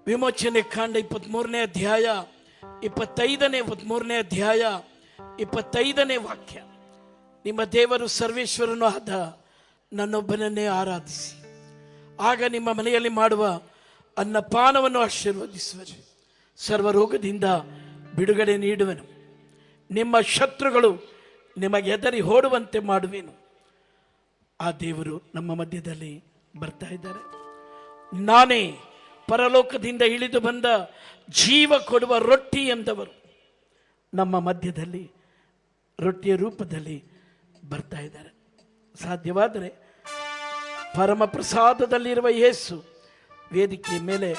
ವಿಮೋಚನೆ ಕಾಂಡ 23ನೇ ಅಧ್ಯಾಯ 25ನೇ, 23ನೇ ಅಧ್ಯಾಯ 25ನೇ ವಾಕ್ಯ. ನಿಮ್ಮ ದೇವರು ಸರ್ವೇಶ್ವರನು ಆದ ನನ್ನೊಬ್ಬನನ್ನೇ ಆರಾಧಿಸಿ, ಆಗ ನಿಮ್ಮ ಮನೆಯಲ್ಲಿ ಮಾಡುವ ಅನ್ನಪಾನವನ್ನು ಆಶೀರ್ವದಿಸುವನು, ಸರ್ವ ರೋಗದಿಂದ ಬಿಡುಗಡೆ ನೀಡುವನು, ನಿಮ್ಮ ಶತ್ರುಗಳು ನಿಮಗೆ ಹೆದರಿ ಓಡುವಂತೆ ಮಾಡುವೆನು. ಆ ದೇವರು ನಮ್ಮ ಮಧ್ಯದಲ್ಲಿ ಬರ್ತಾ ಇದ್ದಾರೆ. ನಾನೇ ಪರಲೋಕದಿಂದ ಇಳಿದು ಬಂದ ಜೀವ ಕೊಡುವ ರೊಟ್ಟಿ ಎಂದವರು ನಮ್ಮ ಮಧ್ಯದಲ್ಲಿ ರೊಟ್ಟಿಯ ರೂಪದಲ್ಲಿ ಬರ್ತಾ ಇದ್ದಾರೆ. ಸಾಧ್ಯವಾದರೆ ಪರಮ ಪ್ರಸಾದದಲ್ಲಿರುವ ಯೇಸು ವೇದಿಕೆಯ ಮೇಲೆ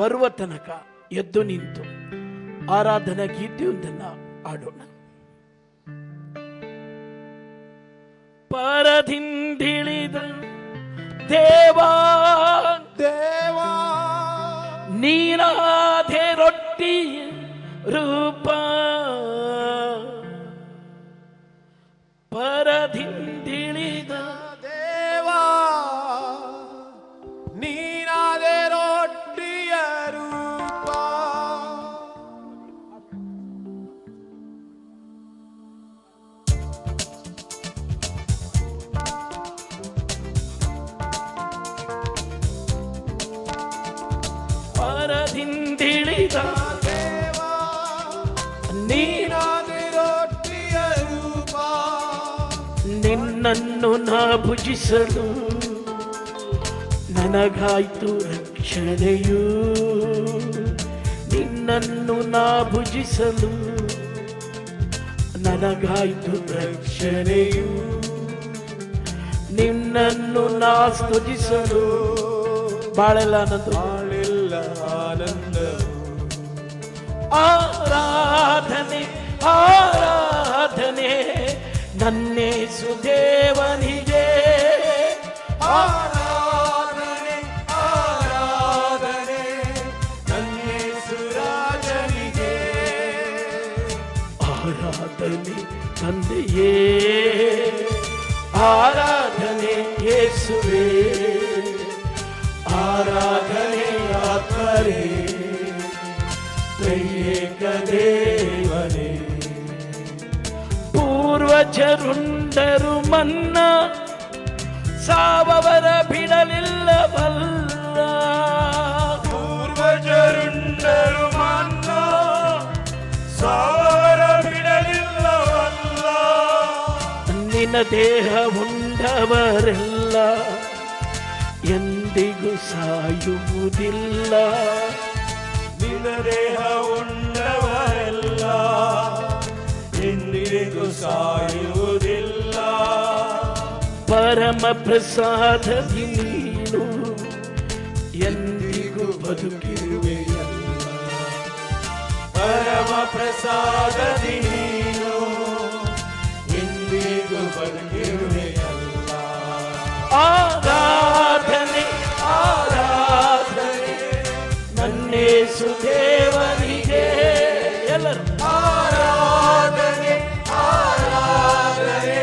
ಬರುವ ತನಕ ಎದ್ದು ನಿಂತು ಆರಾಧನಾ ಗೀತೆಯೊಂದನ್ನು ಹಾಡೋಣ. ಪರದಿಂದಿಳಿದ ದೇವಾ, ದೇವಾ, ನೀನಾದೆ ರೊಟ್ಟಿ ರೂಪ. ಪರದಿಂದಿಳಿದ ದೇವಾ, ನೀನಾದೆ ರೊಟ್ಟಿಯ ರೂಪ. ಪರದಿಂದಿಳಿದ ದೇವಾ, ನೀನ ನೀನಾದೆ ರೊಟ್ಟಿಯ ರೂಪ. ನಿನ್ನನ್ನು ನಾ ಭುಜಿಸಲು ನನಗಾಯ್ತು ರಕ್ಷಣೆಯು. ನಿನ್ನನ್ನು ನಾ ಭುಜಿಸಲು ನನಗಾಯ್ತು ರಕ್ಷಣೆಯು. ನಿನ್ನನ್ನು ನಾ ಸ್ತುತಿಸಲು ಬಾಳೆಲ್ಲ ಆನಂದ, ಬಾಳೆಲ್ಲ ಆನಂದವು. ಆರಾಧನೆ, ಆರಾಧನೆ ನನ್ನೇಸು ದೇವನಿಗೆ. ಆರಾಧನೆ, ಆರಾಧನೆ ನನ್ನೇಸು ರಾಜನಿಗೆ. ಆರಾಧನೆ ತಂದೆಯೇ, ಆರಾಧನೆ ಯೇಸುವೇ, ಆರಾಧನೆ ಆತ್ಮರೇ, ತ್ರಿಯೇಕ ದೇವನೇ. ಪೂರ್ವಜರುಂಡರು ಮನ್ನ, ಸಾವವರ ಬಿಡಲಿಲ್ಲವಲ್ಲ. ಪೂರ್ವಜರುಂಡರು ಮನ್ನ, ಸಾವರ ಬಿಡಲಿಲ್ಲವಲ್ಲ. ನಿನ್ನ ದೇಹ ಉಂಡವರೆಲ್ಲ ಎಂದಿಗೂ ಸಾಯುವುದಿಲ್ಲ. ನಿನ್ನ ದೇಹ ಉಂಡವರೆಲ್ಲ ಎಂದಿಗೂ ಸಾಯುವುದಿಲ್ಲ. ಪರಮ ಪ್ರಸಾದದಿ ನೀನು ಎಂದಿಗೂ ಬದುಕಿರುವೆಯಲ್ಲ. ಪರಮ ಪ್ರಸಾದದಿ ನೀನು ಎಂದಿಗೂ ಬದುಕಿರುವೆಯಲ್ಲ. ಆರಾಧನೆ, ಆರಾಧನೆ ನನ್ನೇಸು ದೇವರಿಗೆ. ಎಲ್ಲರೂ ಆರಾಧನೆ, ಆರಾಧನೆ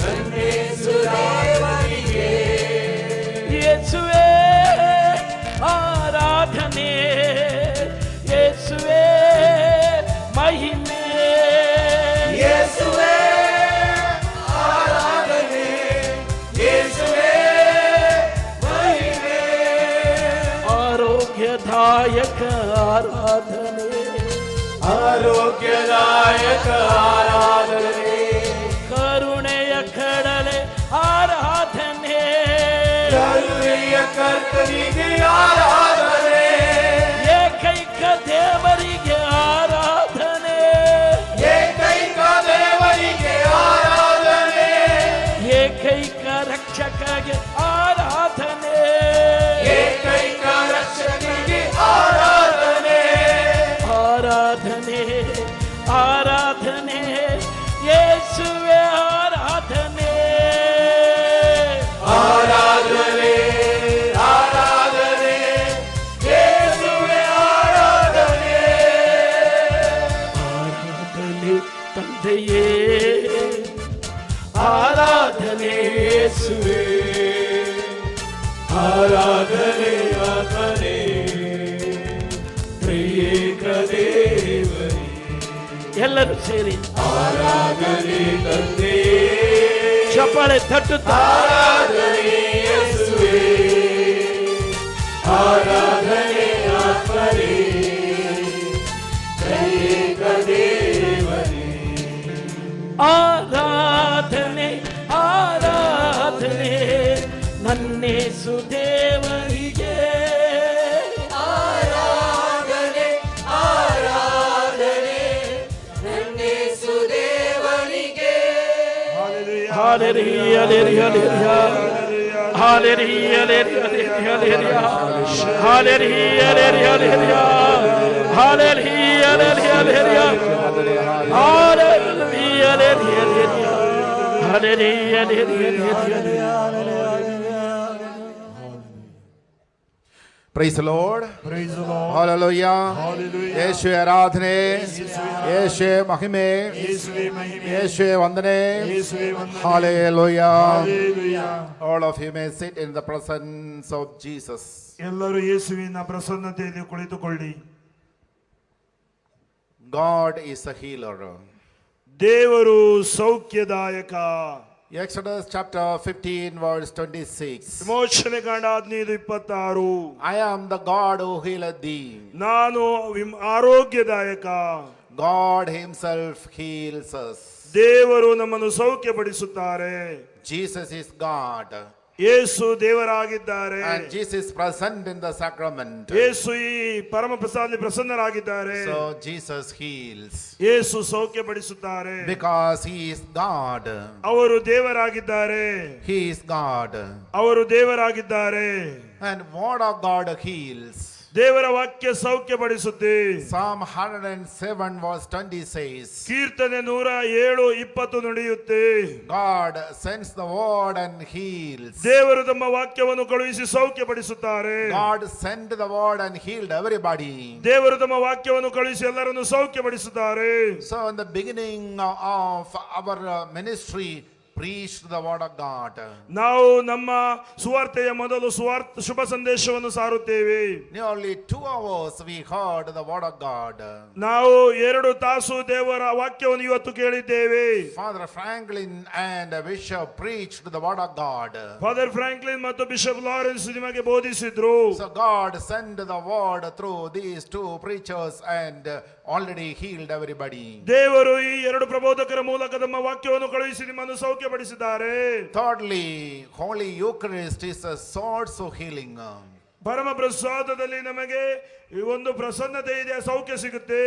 ನನ್ನೇಸು ದೇವರಿಗೆ. ಯೇಸುವೇ ಆರಾಧನೆ, ಯೇಸುವೇ ಮಹಿಮೆ. ಯೇಸುವೇ ಆರಾಧನೆ, ಯೇಸುವೇ ಮಹಿಮೆ. ಆರೋಗ್ಯದಾಯಕ ಆರಾಧನೆ, ಆರೋಗ್ಯದಾಯಕ ಆರಾಧನೆ, ಕರುಣೆಯ ಕಡಲೆ ಆರಾಧನೆ, ಕರುಣೆಯ ಕರ್ತನಿಗೆ ಆರಾಧನೆ, ಏಕೈಕ ದೇವರಿಗೆ ಆರಾಧನೆ, ಏಕೈಕ ದೇವರಿಗೆ ಆರಾಧನೆ, ಏಕೈಕ ರಕ್ಷಕಗೆ ಆರಾಧನೆ, ಏಕೈಕ ರಕ್ಷಕನಿಗೆ ಆರಾಧನೆ. ಆರಾಧನೆ, ಆರಾಧನೆ ಯೇಸುವೆ ಆರಾಧನೆ. ಆರಾಧನೆ, ಆರಾಧನೆ ಯೇಸುವೆ ಆರಾಧನೆ. ಆರಾಧನೆ ತಂದೆಯೇ, ಆರಾಧನೆ ಯೇಸುವೆ, ಆರಾಧನೆ ಎಲ್ಲರೂ ಸೇರಿ ಆರಾಧನೆ ತಂದೆಯೇ, ಚಪ್ಪಾಳೆ ತಟ್ಟುತ್ತಾ ಆರಾಧನೆ ಯೇಸುವೇ, ಆರಾಧನೆ ಆತ್ಮನೇ, ತ್ರಿಯೇಕ ದೇವನೇ. ಆರಾಧನೆ ಆರಾಧನೆ ನನ್ನೇಸು ದೇವರಿಗೆ. ಆರಾಧನೆ ಆರಾಧನೆ ನನ್ನೇಸು ದೇವನಿಗೆ. Hallelujah, hallelujah, hallelujah, hallelujah, hallelujah, hallelujah, hallelujah, hallelujah, hallelujah, hallelujah, hallelujah. Praise the Lord. Praise the Lord. Hallelujah. Hallelujah. ಯೇಸುವೆ ಆರಾಧನೆ, ಯೇಸುವೆ ಮಹಿಮೆ, ಯೇಸುವೇ ಮಹಿಮೆ, ಯೇಸುವೆ ವಂದನೆ. ಯೇಸುವೇ ವಂದನೆ. Hallelujah. Hallelujah. All of you may sit in the presence of Jesus. ಎಲ್ಲರೂ ಯೇಸುವಿನ ಪ್ರಸನ್ನತೆಯಲ್ಲಿ ಕುಳಿತುಕೊಳ್ಳಿ. God is a healer. ದೇವರು ಸೌಖ್ಯದಾಯಕ. Exodus chapter 15, verse 26. ವಿಮೋಚನೆ ಕಾಂಡ 15:26. I am the God who healeth thee. ನಾನು ಆರೋಗ್ಯದಾಯಕ. God Himself heals us. ದೇವರು ನಮ್ಮನ್ನು ಸೌಖ್ಯಪಡಿಸುತ್ತಾರೆ. Jesus is God. Yesu ದೇವರಾಗಿದ್ದಾರೆ. And Jesus is present in the sacrament. ಯೇಸು ಈ ಪರಮ ಪ್ರಸಾದ ಪ್ರಸನ್ನರಾಗಿದ್ದಾರೆ. So Jesus heals. Yesu ಸೌಖ್ಯಪಡಿಸುತ್ತಾರೆ. Because He is God. ಅವರು ದೇವರಾಗಿದ್ದಾರೆ. He is God. ಅವರು ದೇವರಾಗಿದ್ದಾರೆ. And word of God heals. ದೇವರ ವಾಕ್ಯ ಸೌಖ್ಯಪಡಿಸುತ್ತೆ. Psalm 107 verse 20 says, ಕೀರ್ತನೆ 107:20 ನುಡಿಯುತ್ತೆ, God sends the word and heals. ದೇವರು ತಮ್ಮ ವಾಕ್ಯವನ್ನು ಕಳುಹಿಸಿ ಸೌಖ್ಯಪಡಿಸುತ್ತಾರೆ. God sent the word and healed everybody. ದೇವರು ತಮ್ಮ ವಾಕ್ಯವನ್ನು ಕಳುಹಿಸಿ ಎಲ್ಲರನ್ನು ಸೌಖ್ಯಪಡಿಸುತ್ತಾರೆ. So in the beginning of our ministry, preached the word of God. ನಾವು ನಮ್ಮ ಸುವಾರ್ತೆಯ ಮೊದಲು ಸುವಾರ್ಥ ಶುಭ ಸಂದೇಶವನ್ನು ಸಾರುತ್ತೇವೆ. Nearly 2 hours we heard the word of God. ನಾವು 2 ತಾಸು ದೇವರ ವಾಕ್ಯವನ್ನು ಇವತ್ತು ಕೇಳಿದ್ದೇವೆ. Father Franklin and Bishop preached the word of God. Father Franklin ಮತ್ತು ಬಿಷಪ್ ಲಾರೆನ್ಸ್ ನಿಮಗೆ ಬೋಧಿಸಿದ್ರು. So God sent the word through these two preachers and already healed everybody. ದೇವರು ಈ ಎರಡು ಪ್ರಬೋಧಕರ ಮೂಲಕ ತಮ್ಮ ವಾಕ್ಯವನ್ನು ಕಳುಹಿಸಿ ನಿಮ್ಮನ್ನು ಸೌಖ್ಯಪಡಿಸಿದ್ದಾರೆ. Thirdly, Holy Eucharist is a source of healing. ಪರಮ ಪ್ರಸಾದದಲ್ಲಿ ನಮಗೆ ಈ ಒಂದು ಪ್ರಸನ್ನತೆ ಇದೆ, ಸೌಖ್ಯ ಸಿಗುತ್ತೆ.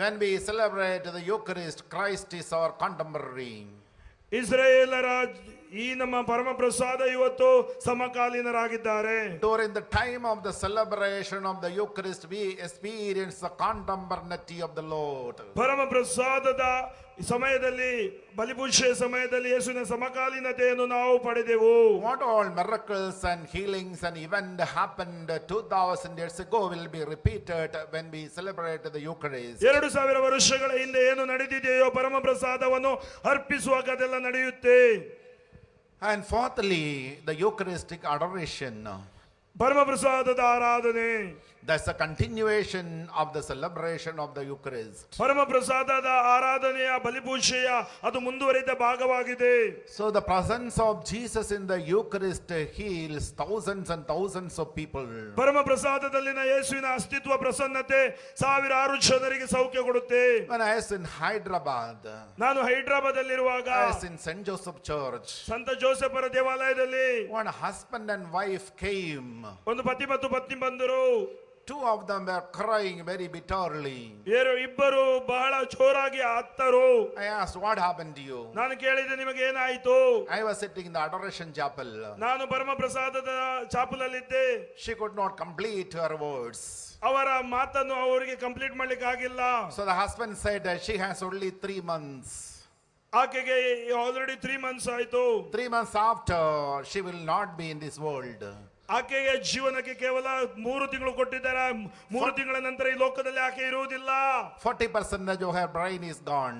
When we celebrate the Eucharist, Christ is our contemporary. ಇಸ್ರಾಯೇಲರ ಈ ನಮ್ಮ ಪರಮ ಪ್ರಸಾದ ಇವತ್ತು ಸಮಕಾಲೀನರಾಗಿದ್ದಾರೆ. During the time of the celebration of the Eucharist, we experience the contemporaneity of the Lord. ಪರಮ ಪ್ರಸಾದದ ಸಮಯದಲ್ಲಿ, ಬಲಿಪೂಜೆಯ ಸಮಯದಲ್ಲಿ ಯೇಸುವಿನ ಸಮಕಾಲೀನತೆಯನ್ನು ನಾವು ಪಡೆದೆವು. What all miracles and healings and event happened 2000 years ago will be repeated when we celebrate the Eucharist. 2000 ವರ್ಷಗಳ ಹಿಂದೆ ಏನು ನಡೆದಿದೆಯೋ ಪರಮ ಪ್ರಸಾದವನ್ನು ಅರ್ಪಿಸುವಾಗ ಅದೆಲ್ಲ ನಡೆಯುತ್ತೆ. And fourthly, the Eucharistic adoration. ಪರಮ ಪ್ರಸಾದದ ಆರಾಧನೆ. That's a continuation of the celebration of the Eucharist. ಪರಮ ಪ್ರಸಾದದ ಆರಾಧನೆಯ ಬಲಿಪೂಜೆಯ ಅದು ಮುಂದುವರಿದ ಭಾಗವಾಗಿದೆ. So the presence of Jesus in the Eucharist heals thousands and thousands of people. ಪರಮ ಪ್ರಸಾದದಲ್ಲಿನ ಯೇಸುವಿನ ಅಸ್ತಿತ್ವ ಪ್ರಸನ್ನತೆ ಸಾವಿರಾರು ಜನರಿಗೆ ಸೌಖ್ಯ ಕೊಡುತ್ತೆ. When I was in Hyderabad, ನಾನು Hyderabad ಅಲ್ಲಿರುವಾಗ I was in St. Joseph Church. ಸಂತ ಜೋಸೆಫರ ದೇವಾಲಯದಲ್ಲಿ One husband and wife came. ಒಂದು ಪತಿ ಮತ್ತು ಪತ್ನಿ ಬಂದರು. Two of them were crying very bitterly. ಇಬ್ಬರು ಬಹಳ ಜೋರಾಗಿ ಅತ್ತರು. I asked, "What happened to you?" ನಾನು ಕೇಳಿದೆ, ನಿಮಗೆ ಏನಾಯಿತು? I was sitting in the adoration chapel. ನಾನು ಪರಮ ಪ್ರಸಾದದ ಚಾಪಲಲ್ಲಿದ್ದೆ. She could not complete her words. ಅವರ ಮಾತನ್ನು ಅವರಿಗೆ ಕಂಪ್ಲೀಟ್ ಮಾಡ್ಲಿಕ್ಕೆ ಆಗಿಲ್ಲ. So the husband said that she has only 3 months. ಆಕೆಗೆ ಆಲ್ರೆಡಿ 3 ಮಂತ್ಸ್ ಆಯ್ತು. 3 months after, she will not be in this world. ಆಕೆಗೆ ಜೀವನಕ್ಕೆ ಕೇವಲ 3 ತಿಂಗಳು ಕೊಟ್ಟಿದ್ದಾರೆ. 3 ತಿಂಗಳ ನಂತರ ಈ ಲೋಕದಲ್ಲಿ ಆಕೆ ಇರುವುದಿಲ್ಲ. 40% of her brain is gone.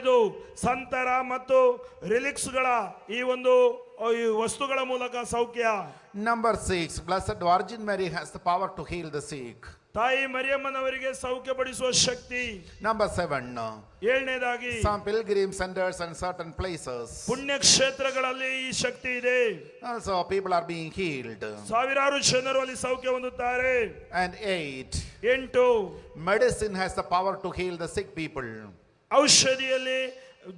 ಆರನೇದು ಸಂತರ ಮತ್ತು ರಿಲಿಕ್ಸ್ಗಳ ಈ ಒಂದು ಈ ವಸ್ತುಗಳ ಮೂಲಕ ಸೌಖ್ಯ. Number six, Blessed Virgin Mary has the power to heal the sick. ತಾಯಿ ಮರಿಯಮ್ಮನವರಿಗೆ ಸೌಖ್ಯಪಡಿಸುವ ಶಕ್ತಿ. Number seven, ಏಳನೇದಾಗಿ, some pilgrim centers and certain places. ಪುಣ್ಯಕ್ಷೇತ್ರಗಳಲ್ಲಿ ಈ ಶಕ್ತಿ ಇದೆ. Also, people are being healed. ಸಾವಿರಾರು ಜನರು ಅಲ್ಲಿ ಸೌಖ್ಯ ಹೊಂದುತ್ತಾರೆ. And eight, ಎಂಟು, medicine has the power to heal the sick people. ಔಷಧಿಯಲ್ಲಿ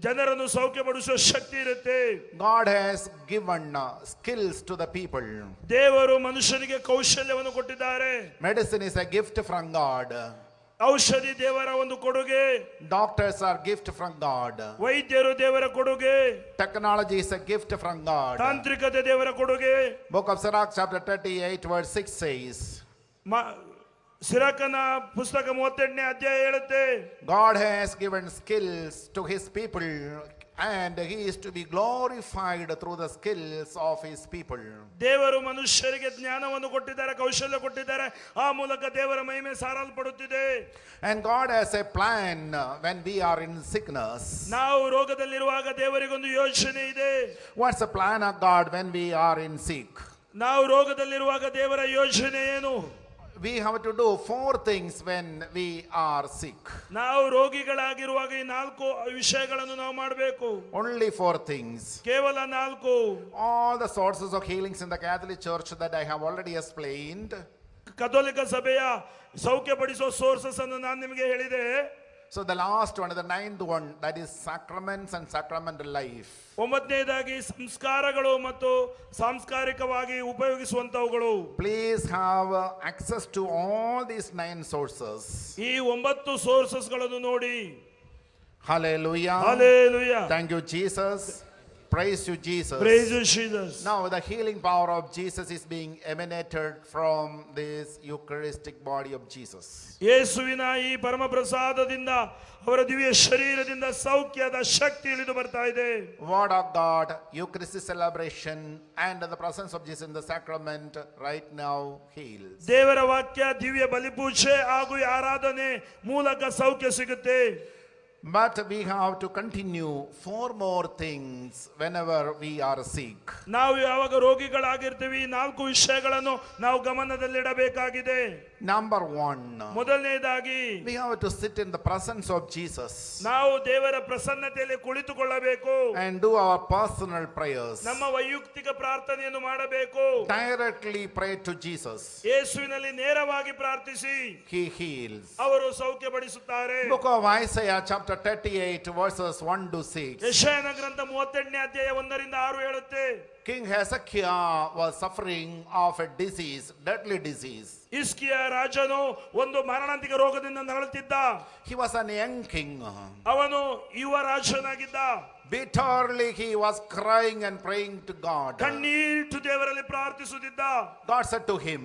ಜನರನ್ನು ಸೌಖ್ಯಪಡಿಸುವ ಶಕ್ತಿ ಇರುತ್ತೆ. God has given skills to the people. ದೇವರು ಮನುಷ್ಯನಿಗೆ ಕೌಶಲ್ಯವನ್ನು ಕೊಟ್ಟಿದ್ದಾರೆ. Medicine is a gift from God. ಔಷಧಿ ದೇವರ ಒಂದು ಕೊಡುಗೆ. Doctors are gift from God. ವೈದ್ಯರು ದೇವರ ಕೊಡುಗೆ. Technology is a gift from God. ತಾಂತ್ರಿಕತೆ ದೇವರ ಕೊಡುಗೆ. Book of Sirach chapter 38 verse 6 says, ಸಿರಾಕನ ಪುಸ್ತಕ ಮೂವತ್ತೆಂಟನೇ ಅಧ್ಯಾಯ ಹೇಳುತ್ತೆ, God has given skills to his people and he is to be glorified through the skills of his people. ದೇವರು ಮನುಷ್ಯರಿಗೆ ಜ್ಞಾನವನ್ನು ಕೊಟ್ಟಿದ್ದಾರೆ, ಕೌಶಲ್ಯ ಕೊಟ್ಟಿದ್ದಾರೆ. ಆ ಮೂಲಕ ದೇವರ ಮಹಿಮೆ ಸಾರಲ್ಪಡುತ್ತಿದೆ. And God has a plan when we are in sickness. ನಾವು ರೋಗದಲ್ಲಿರುವಾಗ ದೇವರಿಗೊಂದು ಯೋಜನೆ ಇದೆ. What's the plan of God when we are in sick? ನಾವು ರೋಗದಲ್ಲಿರುವಾಗ ದೇವರ ಯೋಜನೆ ಏನು? We have to do four things when we are sick. ನಾವು ರೋಗಿಗಳಾಗಿರುವಾಗ ಈ ನಾಲ್ಕು ವಿಷಯಗಳನ್ನು ನಾವು ಮಾಡಬೇಕು. Only four things. ಕೇವಲ ನಾಲ್ಕು. All the sources of healings in the Catholic Church that I have already explained. ಕಥೋಲಿಕ ಸಭೆಯ ಸೌಖ್ಯಪಡಿಸುವ ಸೋರ್ಸಸ್ ಅನ್ನು ನಾನು ನಿಮಗೆ ಹೇಳಿದೆ. So the last one, the ninth one, that is sacraments and sacramental life. ಒಂಬತ್ತನೇದಾಗಿ ಸಂಸ್ಕಾರಗಳು ಮತ್ತು ಸಾಂಸ್ಕಾರಿಕವಾಗಿ ಉಪಯೋಗಿಸುವಂತವುಗಳು. Please have access to all these nine sources. ಈ ಒಂಬತ್ತು sources ಗಳನ್ನು ನೋಡಿ. Hallelujah. Hallelujah. Thank you, Jesus. Praise you, Jesus. Praise Jesus. Now, the healing power of Jesus is being emanated from this Eucharistic body of Jesus. ಯೇಸುವಿನ ಈ ಪರಮ ಪ್ರಸಾದದಿಂದ, ಅವರ ದಿವ್ಯ ಶರೀರದಿಂದ ಸೌಖ್ಯದ ಶಕ್ತಿ ಇಳಿದು ಬರ್ತಾ ಇದೆ. Word of God, Eucharistic celebration, and the presence of Jesus in the sacrament right now heals. ದೇವರ ವಾಕ್ಯ, ದಿವ್ಯ ಬಲಿಪೂಜೆ ಹಾಗೂ ಈ ಆರಾಧನೆ ಮೂಲಕ ಸೌಖ್ಯ ಸಿಗುತ್ತೆ. But we have to continue four more things whenever we are sick. ನಾವು ಯಾವಾಗ ರೋಗಿಗಳಾಗಿರ್ತೀವಿ, ಈ ನಾಲ್ಕು ವಿಷಯಗಳನ್ನು ನಾವು ಗಮನದಲ್ಲಿಡಬೇಕಾಗಿದೆ. Number one, ಮೊದಲನೇದಾಗಿ, we have to sit in the presence of Jesus ನಾವು ದೇವರ ಪ್ರಸನ್ನತೆಯಲ್ಲಿ ಕುಳಿತುಕೊಳ್ಳಬೇಕು and do our personal prayers. ನಮ್ಮ ವೈಯಕ್ತಿಕ ಪ್ರಾರ್ಥನೆಯನ್ನು ಮಾಡಬೇಕು. Directly pray to Jesus. ಯೇಸುವಿನಲ್ಲಿ ನೇರವಾಗಿ ಪ್ರಾರ್ಥಿಸಿ. He heals. ಅವರು ಸೌಖ್ಯಪಡಿಸುತ್ತಾರೆ. Book of Isaiah chapter 38 verses 1 to 6. ಯೆಶಾಯನ ಗ್ರಂಥ ಮೂವತ್ತೆಂಟನೇ ಅಧ್ಯಾಯ ಒಂದರಿಂದ ಆರು ಹೇಳುತ್ತೆ, King Hezekiah was suffering of a disease, deadly disease. ಹಿಜ್ಕೀಯ ರಾಜನು ಒಂದು ಮರಣಾಂತಿಕ ರೋಗದಿಂದ ನರಳುತ್ತಿದ್ದ. He was an young king. ಅವನು ಯುವ ರಾಜನಾಗಿದ್ದ. Bitterly he was crying and praying to God. ಕಣ್ಣೀರಿಟ್ಟು ದೇವರಲ್ಲಿ ಪ್ರಾರ್ಥಿಸುತ್ತಿದ್ದ. God said to him,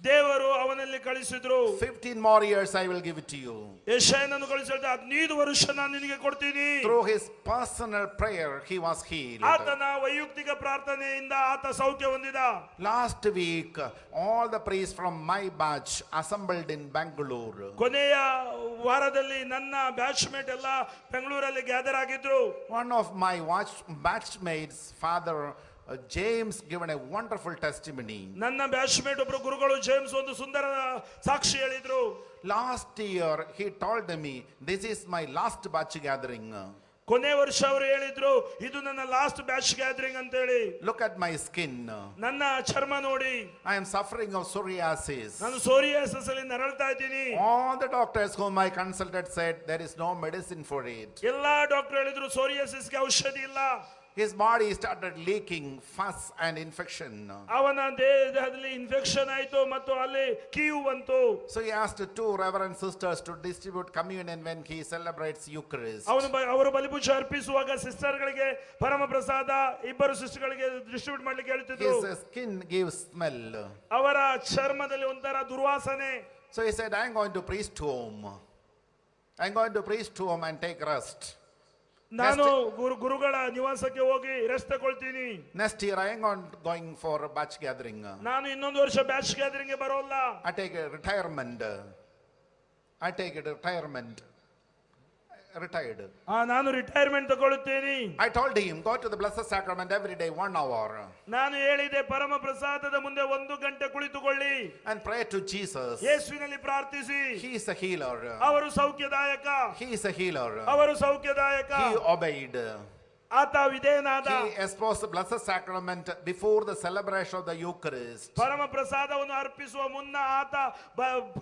ದೇವರು ಅವನಲ್ಲಿ ಕಳಿಸಿದ್ರು, 15 more years I will give it to you. ಯೆಶಾಯನನ್ನು ಕಳಿಸಿದ, ಹದಿನೈದು ವರ್ಷ ನಾನು ನಿನಗೆ ಕೊಡ್ತೀನಿ. Through his personal prayer, he was healed. ಆತನ ವೈಯಕ್ತಿಕ ಪ್ರಾರ್ಥನೆಯಿಂದ ಆತ ಸೌಖ್ಯ ಹೊಂದಿದ. Last week, all the priests from my batch assembled in Bangalore. ಕೊನೆಯ ವಾರದಲ್ಲಿ ನನ್ನ ಬ್ಯಾಚ್ ಮೇಟ್ ಎಲ್ಲ ಬೆಂಗಳೂರಲ್ಲಿ ಗ್ಯಾದರ್ ಆಗಿದ್ರು. One of my batchmates, Father James, given a wonderful testimony. ನನ್ನ ಬ್ಯಾಚ್ ಮೇಟ್ ಒಬ್ರು ಗುರುಗಳು ಜೇಮ್ಸ್ ಒಂದು ಸುಂದರ ಸಾಕ್ಷಿ ಹೇಳಿದ್ರು. Last year, he told me, "This is my last batch gathering. ಕೊನೆ ವರ್ಷ ಅವರು ಹೇಳಿದ್ರು, ಇದು ನನ್ನ ಲಾಸ್ಟ್ ಬ್ಯಾಚ್ ಗ್ಯಾದರಿಂಗ್ ಅಂತ ಹೇಳಿ. Look at my skin. ನನ್ನ ಚರ್ಮ ನೋಡಿ. I am suffering of psoriasis. ನಾನು ಸೋರಿಯಾಸಿಸ್ ಅಲ್ಲಿ ನರಳ್ತಾ ಇದ್ದೀನಿ. All the doctors whom I consulted said there is no medicine for it." ಎಲ್ಲಾ ಡಾಕ್ಟರ್ ಹೇಳಿದ್ರು, ಸೋರಿಯಾಸಿಸ್ಗೆ ಔಷಧಿ ಇಲ್ಲ. His body started leaking pus and infection. ಅವನ ದೇಹದಲ್ಲಿ ಇನ್ಫೆಕ್ಷನ್ ಆಯ್ತು ಮತ್ತು ಅಲ್ಲಿ ಕೀವು ಬಂತು. So he asked two reverend sisters to distribute communion when he celebrates Eucharist. ಅವನು ಅವರು ಬಲಿಪೂಜೆ ಅರ್ಪಿಸುವಾಗ ಸಿಸ್ಟರ್ಗಳಿಗೆ ಪರಮ ಪ್ರಸಾದ ಇಬ್ಬರು ಸಿಸ್ಟರ್ಗಳಿಗೆ ಡಿಸ್ಟ್ರಿಬ್ಯೂಟ್ ಮಾಡ್ಲಿಕ್ಕೆ ಹೇಳ್ತಿದ್ರು. His skin gives smell. ಅವರ ಚರ್ಮದಲ್ಲಿ ಒಂಥರ ದುರ್ವಾಸನೆ. So he said, "I'm going to priest home. I'm going to priest home and take rest. ನಾನು ಗುರು ಗುರುಗಳ ನಿವಾಸಕ್ಕೆ ಹೋಗಿ ರೆಸ್ಟ್ ತಗೊಳ್ತೀನಿ. Next year, I am going for a batch gathering. ನಾನು ಇನ್ನೊಂದು ವರ್ಷ ಬ್ಯಾಚ್ ಗ್ಯಾದರಿಂಗ್ ಬರೋಲ್ಲ. I take a retirement. I take a retirement." retired. ಆ ನಾನು retirement ತಗೊಳ್ಳುತ್ತೇನೆ. I told him, go to the Blessed Sacrament every day, one hour, ನಾನು ಹೇಳಿದೆ ಪರಮ ಪ್ರಸಾದದ ಮುಂದೆ ಒಂದು ಗಂಟೆ ಕುಳಿತುಕೊಳ್ಳಿ and pray to Jesus. ಯೇಸುವಿನಲ್ಲಿ ಪ್ರಾರ್ಥಿಸಿ. He is a healer. ಅವರು ಸೌಖ್ಯದಾಯಕ. He is a healer. ಅವರು ಸೌಖ್ಯದಾಯಕ. He obeyed. ಆತ ವಿಧೇಯನಾದ. He exposed the Blessed Sacrament before the celebration of the Eucharist. ಪರಮ ಪ್ರಸಾದವನ್ನು ಅರ್ಪಿಸುವ ಮುನ್ನ ಆತ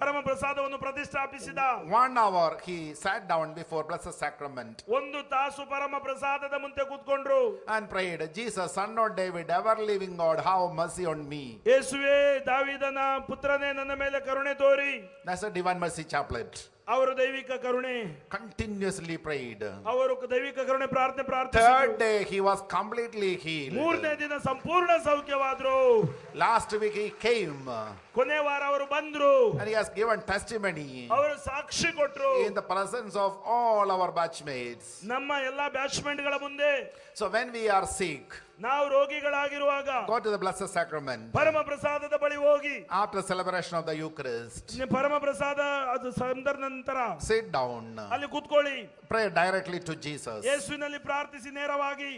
ಪರಮ ಪ್ರಸಾದವನ್ನು ಪ್ರತಿಷ್ಠಾಪಿಸಿದ. One hour he sat down before Blessed Sacrament ಒಂದು ತಾಸು ಪರಮ ಪ್ರಸಾದದ ಮುಂದೆ ಕೂತ್ಕೊಂಡ್ರು and prayed, Jesus, Son of David, ever living God, have mercy on me. ಯೇಸುವೇ ದಾವೀದನ ಪುತ್ರನೇ ನನ್ನ ಮೇಲೆ ಕರುಣೆ ತೋರಿ. That's a Divine Mercy Chaplet. ಅವರು ದೈವಿಕ ಕರುಣೆ. Continuously prayed. ಅವರು ದೈವಿಕ ಕರುಣೆ ಪ್ರಾರ್ಥನೆ Third ಪ್ರಾರ್ಥಿಸಿದರು. Day he was completely healed. ಮೂರನೇ ದಿನ ಸಂಪೂರ್ಣ ಸೌಖ್ಯವಾದ್ರು. Last week he came ಕೊನೆ ವಾರ ಅವರು ಬಂದ್ರು and he has given testimony ಅವರು ಸಾಕ್ಷಿ ಕೊಟ್ರು in the presence of all our batchmates. ನಮ್ಮ ಎಲ್ಲಾ ಬ್ಯಾಚ್ಮೆಂಟ್ ಗಳ ಮುಂದೆ. So when we are sick, ನಾವು ರೋಗಿಗಳಾಗಿರುವಾಗ go to the Blessed Sacrament ಪರಮ ಪ್ರಸಾದದ ಬಳಿ ಹೋಗಿ after celebration of the Eucharist. ಪರಮ ಪ್ರಸಾದ ಅದು ಸಂದರ್ಭ ನಂತರ Sit down, ಅಲ್ಲಿ ಕೂತ್ಕೊಳ್ಳಿ. Pray directly to Jesus. ಯೇಸುವಿನಲ್ಲಿ ಪ್ರಾರ್ಥಿಸಿ ನೇರವಾಗಿ.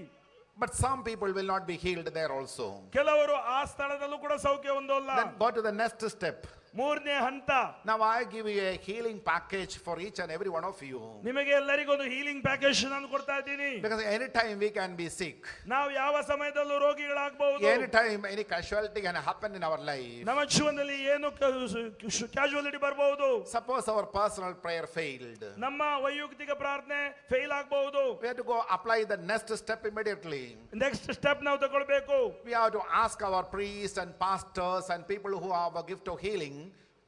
But some people will not be healed there also. ಕೆಲವರು ಆ ಸ್ಥಳದಲ್ಲೂ ಕೂಡ ಸೌಖ್ಯ ಹೊಂದೋಲ್ಲ. Then go to the next step. ಮೂರನೇ ಹಂತ. Now I give you a healing package for each and every one of you. ನಿಮಗೆ ಎಲ್ಲರಿಗೂ ಒಂದು ಹೀಲಿಂಗ್ ಪ್ಯಾಕೇಜ್ ನಾನು ಕೊಡ್ತಾ ಇದ್ದೀನಿ. Because anytime we can be sick. ನಾವು ಯಾವ ಸಮಯದಲ್ಲೂ ರೋಗಿಗಳಾಗಬಹುದು. Anytime any casualty can happen in our life. ನಮ್ಮ ಜೀವನದಲ್ಲಿ ಏನು ಕ್ಯಾಶುಯಾಲಿಟಿ ಬರಬಹುದು. Suppose our personal prayer failed. ನಮ್ಮ ವೈಯಕ್ತಿಕ ಪ್ರಾರ್ಥನೆ ಫೇಲ್ ಆಗಬಹುದು. We have to go apply the next step immediately. Next step ನಾವು ತಗೊಳ್ಬೇಕು. We have to ask our priests and pastors and people who have a gift of healing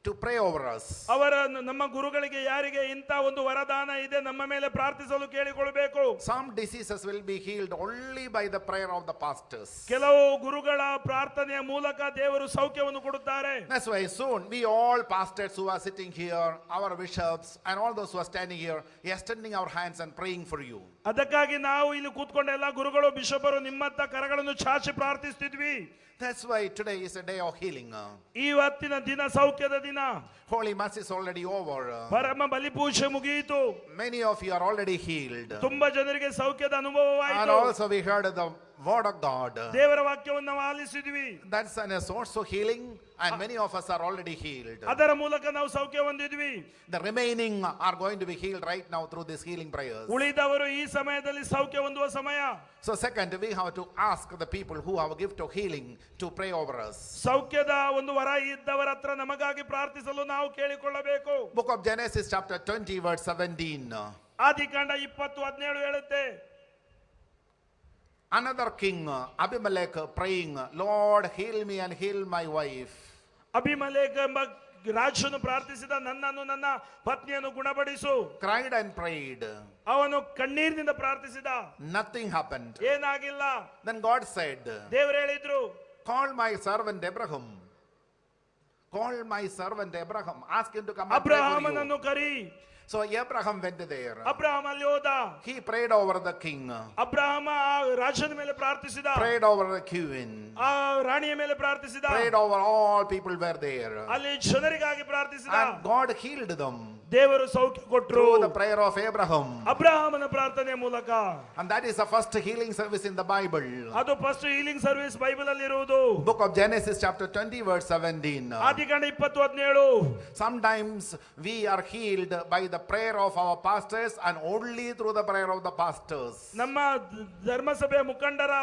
to pray over us. ಅವರ ನಮ್ಮ ಗುರುಗಳಿಗೆ ಯಾರಿಗೆ ಇಂಥ ಒಂದು ವರದಾನ ಇದೆ ನಮ್ಮ ಮೇಲೆ ಪ್ರಾರ್ಥಿಸಲು ಕೇಳಿಕೊಳ್ಬೇಕು. Some diseases will be healed only by the prayer of the pastors. ಕೆಲವು ಗುರುಗಳ ಪ್ರಾರ್ಥನೆಯ ಮೂಲಕ ದೇವರು ಸೌಖ್ಯವನ್ನು ಕೊಡುತ್ತಾರೆ. That's why soon we all pastors who are sitting here, our bishops and all those who are standing here, extending our hands and praying for you. ಅದಕ್ಕಾಗಿ ನಾವು ಇಲ್ಲಿ ಕೂತ್ಕೊಂಡ ಎಲ್ಲ ಗುರುಗಳು ಬಿಷಪರು ನಿಮ್ಮತ್ತ ಕರಗಳನ್ನು ಚಾಚಿ ಪ್ರಾರ್ಥಿಸ್ತಿದ್ವಿ. That's why today is a day of healing. ಇವತ್ತಿನ ದಿನ ಸೌಖ್ಯದ ದಿನ. Holy Mass is already over. ಪರಮ ಬಲಿಪೂಜೆ ಮುಗಿಯಿತು. Many of you are already healed. ತುಂಬಾ ಜನರಿಗೆ ಸೌಖ್ಯದ And ಅನುಭವವಾಯಿತು. Also we heard the word of God. ದೇವರ ವಾಕ್ಯವನ್ನು ನಾವು ಆಲಿಸಿದ್ವಿ. That's a source of healing, and many of us are already healed. ಅದರ ಮೂಲಕ ನಾವು ಸೌಖ್ಯ ಹೊಂದಿದ್ವಿ. The remaining are going to be healed right now through these healing prayers. ಉಳಿದವರು ಈ ಸಮಯದಲ್ಲಿ ಸೌಖ್ಯ ಹೊಂದುವ ಸಮಯ. So second, we have to ask the people who have a gift of healing to pray over us. ಸೌಖ್ಯದ ಒಂದು ವರ ಇದ್ದವರ ಹತ್ರ ನಮಗಾಗಿ ಪ್ರಾರ್ಥಿಸಲು ನಾವು ಕೇಳಿಕೊಳ್ಳಬೇಕು. Book of Genesis chapter 20 verse 17. ಆದಿಕಾಂಡ 20:17 ಹೇಳುತ್ತೆ. Another king, Abimelech, praying, Lord, heal me and heal my wife. ಅಬಿಮಲೇಕ ಎಂಬ ರಾಜನು ಪ್ರಾರ್ಥಿಸಿದ ನನ್ನನ್ನು ನನ್ನ ಪತ್ನಿಯನ್ನು ಗುಣಪಡಿಸು. Cried and prayed. ಅವನು ಕಣ್ಣೀರಿನಿಂದ ಪ್ರಾರ್ಥಿಸಿದ. Nothing happened. ಏನಾಗಿಲ್ಲ. Then God said, ದೇವರು ಹೇಳಿದ್ರು, call my servant Abraham. Call my servant Abraham. Ask him to come and pray for you. ಅಬ್ರಹಾಮನನ್ನು curry. So Abraham went there. Abraham ಅಲ್ಲಿ ಹೋದ. He prayed over the king, Abraham ಆ ರಾಜನ ಮೇಲೆ ಪ್ರಾರ್ಥಿಸಿದ. Prayed over the queen, ಆ ರಾಣಿಯ ಮೇಲೆ ಪ್ರಾರ್ಥಿಸಿದ. Prayed over all people were there. ಅಲ್ಲಿ ಜನರಿಗಾಗಿ ಪ್ರಾರ್ಥಿಸಿದ. And God healed them ದೇವರು ಸೌಖ್ಯ ಕೊಟ್ರು through the prayer of Abraham. ಅಬ್ರಹಾಮನ ಪ್ರಾರ್ಥನೆಯ ಮೂಲಕ. And that is the first healing service in the Bible. ಅದು ಫಸ್ಟ್ ಹೀಲಿಂಗ್ ಸರ್ವಿಸ್ ಬೈಬಲ್ ಅಲ್ಲಿ ಇರುವುದು. Book of Genesis chapter 20 verse 17. ಆದಿಕಾಂಡ 20:17. Sometimes we are healed by the prayer of our pastors and only through the prayer of the pastors. ನಮ್ಮ ಧರ್ಮಸಭೆಯ ಮುಖಂಡರ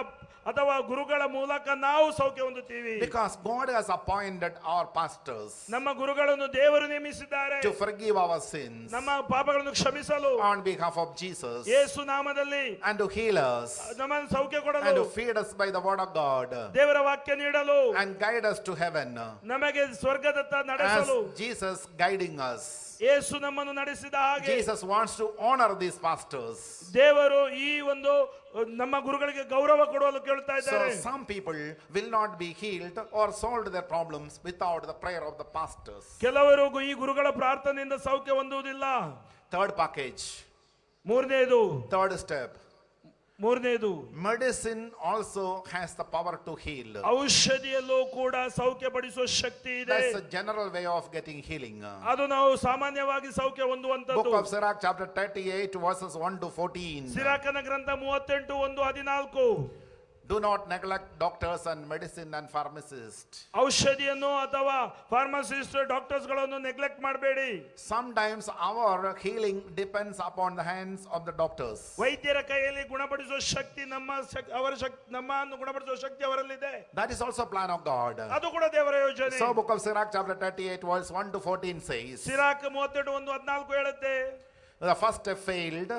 ಅಥವಾ ಗುರುಗಳ ಮೂಲಕ ನಾವು ಸೌಖ್ಯ ಹೊಂದುತ್ತೀವಿ. Because God has appointed our pastors ನಮ್ಮ ಗುರುಗಳನ್ನು ದೇವರು ನೇಮಿಸಿದ್ದಾರೆ to forgive our sins ನಮ್ಮ ಪಾಪಗಳನ್ನು ಕ್ಷಮಿಸಲು on behalf of Jesus ಯೇಸು ನಾಮದಲ್ಲಿ and to heal us ನಮ್ಮನ್ನು ಸೌಖ್ಯ and ಕೊಡಲು to feed us by the word of God ದೇವರ ವಾಕ್ಯ ನೀಡಲು and guide us to heaven ನಮಗೆ ಸ್ವರ್ಗದತ್ತ ನಡೆಸಲು as Jesus guiding us. ಯೇಸು ನಮ್ಮನ್ನು ನಡೆಸಿದ ಹಾಗೆ. Jesus wants to honor these pastors. ದೇವರು ಈ ಒಂದು ನಮ್ಮ ಗುರುಗಳಿಗೆ ಗೌರವ ಕೊಡಲು ಕೇಳ್ತಾ ಇದ್ದಾರೆ. So some people will not be healed or solved their problems without the prayer of the pastors. ಕೆಲವರು ಈ ಗುರುಗಳ ಪ್ರಾರ್ಥನೆಯಿಂದ ಸೌಖ್ಯ ಹೊಂದುವುದಿಲ್ಲ. Third package, ಮೂರನೇದು, third step. ಮೂರನೇದು, Medicine also has the power to heal. ಔಷಧಿಯಲ್ಲೂ ಕೂಡ ಸೌಖ್ಯಪಡಿಸುವ ಶಕ್ತಿ ಇದೆ. That's a general way of getting healing. ಅದು ನಾವು ಸಾಮಾನ್ಯವಾಗಿ ಸೌಖ್ಯ Book ಹೊಂದುವಂತದ್ದು. of Sirach chapter 38 verses 1 to 14. ಸಿರಾಕನ ಗ್ರಂಥ 38:1-14. Do not neglect doctors and medicine and pharmacists. ಔಷಧಿಯನ್ನು ಅಥವಾ ಫಾರ್ಮಸಿಸ್ಟ್ ಡಾಕ್ಟರ್ಸ್ ಗಳನ್ನು ನೆಗ್ಲೆಕ್ಟ್ ಮಾಡಬೇಡಿ. Sometimes our healing depends upon the hands of the doctors. ವೈದ್ಯರ ಕೈಯಲ್ಲಿ ಗುಣಪಡಿಸುವ ಶಕ್ತಿ ನಮ್ಮ ಅವರ ಶಕ್ತಿ, ನಮ್ಮನ್ನು ಗುಣಪಡಿಸುವ ಶಕ್ತಿ ಅವರಲ್ಲಿದೆ. That is also plan of God. ಅದು ಕೂಡ ದೇವರ ಯೋಜನೆ. So book of Sirach chapter 38 verse 1 to 14 says, Sirach 38:1-14 ಹೇಳುತ್ತೆ, the first step failed,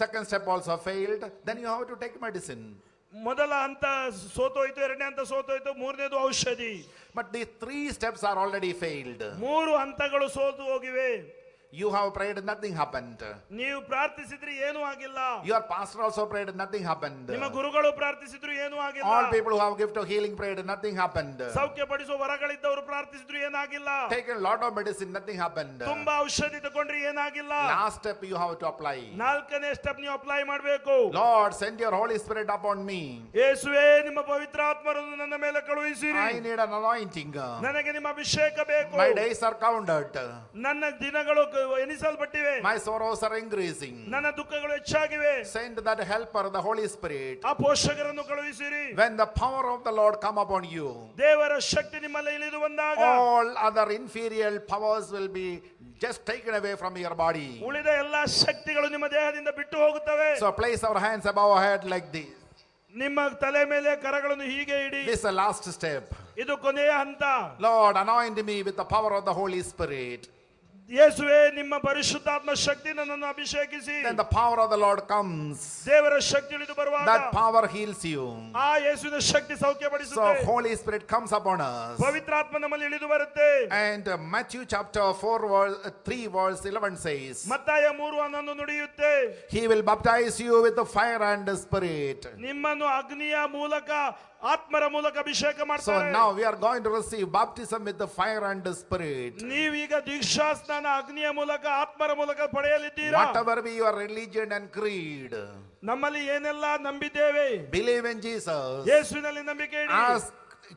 second step also failed, then you have to take medicine. ಮೊದಲ ಹಂತ ಸೋತೋಯ್ತು, ಎರಡನೇ ಹಂತ ಸೋತೋಯ್ತು, ಮೂರನೇದು ಔಷಧಿ. But the three steps are already failed. ಮೂರು ಹಂತಗಳು ಸೋತು ಹೋಗಿವೆ. You have prayed, nothing happened. ನೀವು ಪ್ರಾರ್ಥಿಸಿದ್ರೆ ಏನೂ ಆಗಿಲ್ಲ. Your pastor also prayed, nothing happened. ನಿಮ್ಮ ಗುರುಗಳು ಪ್ರಾರ್ಥಿಸಿದ್ರು ಏನೂ ಆಗಿಲ್ಲ. All people who have gift of healing prayed, nothing happened. ಸೌಖ್ಯ ಪಡಿಸುವ ವರಗಳಿದ್ದವರು ಪ್ರಾರ್ಥಿಸಿದ್ರು ಏನಾಗಿಲ್ಲ. Taken a lot of medicine, nothing happened. ತುಂಬಾ ಔಷಧಿ ತಗೊಂಡ್ರೆ ಏನಾಗಿಲ್ಲ. Last step you have to apply. ನಾಲ್ಕನೇ ಸ್ಟೆಪ್ ನೀವು ಅಪ್ಲೈ ಮಾಡಬೇಕು. Lord, send your Holy Spirit upon me. ಯೇಸುವೇ, ನಿಮ್ಮ ಪವಿತ್ರ ಆತ್ಮರನ್ನು ನನ್ನ ಮೇಲೆ ಕಳುಹಿಸಿರಿ. I need an anointing. ನನಗೆ ನಿಮ್ಮ ಅಭಿಷೇಕ ಬೇಕು. My days are counted. ನನ್ನ ದಿನಗಳು ಎಣಿಸಲ್ಪಟ್ಟಿವೆ. My sorrows are increasing. ನನ್ನ ದುಃಖಗಳು ಹೆಚ್ಚಾಗಿವೆ. Send that helper, the Holy Spirit. ಆ ಪೋಷಕರನ್ನು ಕಳುಹಿಸಿರಿ. When the power of the Lord come upon you, ದೇವರ ಶಕ್ತಿ ನಿಮ್ಮಲ್ಲಿ ಇಳಿದು ಬಂದಾಗ, all other inferior powers will be just taken away from your body. ಉಳಿದ ಎಲ್ಲಾ ಶಕ್ತಿಗಳು ನಿಮ್ಮ ದೇಹದಿಂದ ಬಿಟ್ಟು ಹೋಗುತ್ತವೆ. So place our hands above our head like this. ನಿಮ್ಮ ತಲೆ ಮೇಲೆ ಕರಗಳನ್ನು ಹೀಗೆ ಇಡಿ. This is the last step. ಇದು ಕೊನೆಯ ಹಂತ. Lord, anoint me with the power of the Holy Spirit. ಯೇಸುವೆ, ನಿಮ್ಮ ಪರಿಶುದ್ಧಾತ್ಮ ಶಕ್ತಿ ನನ್ನನ್ನು ಅಭಿಷೇಕಿಸಿ. Then the power of the Lord comes. ದೇವರ ಶಕ್ತಿ ಇಳಿದು ಬರುವಾಗ, That power heals you. ಆ ಯೇಸುವಿನ ಶಕ್ತಿ So ಸೌಖ್ಯಪಡಿಸುತ್ತೆ. Holy Spirit comes upon us. ಪವಿತ್ರಾತ್ಮ ನಮ್ಮಲ್ಲಿ ಇಳಿದು ಬರುತ್ತೆ. And Matthew chapter 4 verse 3 verse 11 says, ಮತ್ತಾಯ 3:11 ನುಡಿಯುತ್ತೆ, He will baptize you with the fire and the Spirit. ನಿಮ್ಮನ್ನು ಅಗ್ನಿಯ ಮೂಲಕ ಆತ್ಮರ ಮೂಲಕ ಅಭಿಷೇಕ So ಮಾಡ್ತಾರೆ. now we are going to receive baptism with the fire and the Spirit. ನೀವೀಗ ದೀಕ್ಷಾ ಸ್ನಾನ ಅಗ್ನಿಯ ಮೂಲಕ ಆತ್ಮರ ಮೂಲಕ ಪಡೆಯಲಿದ್ದೀರಾ. Whatever be your religion and creed, ನಮ್ಮಲ್ಲಿ ಏನೆಲ್ಲ ನಂಬಿದ್ದೇವೆ, believe in Jesus. ಯೇಸುವಿನಲ್ಲಿ ನಂಬಿಕೆ ಇಡಿ. Ask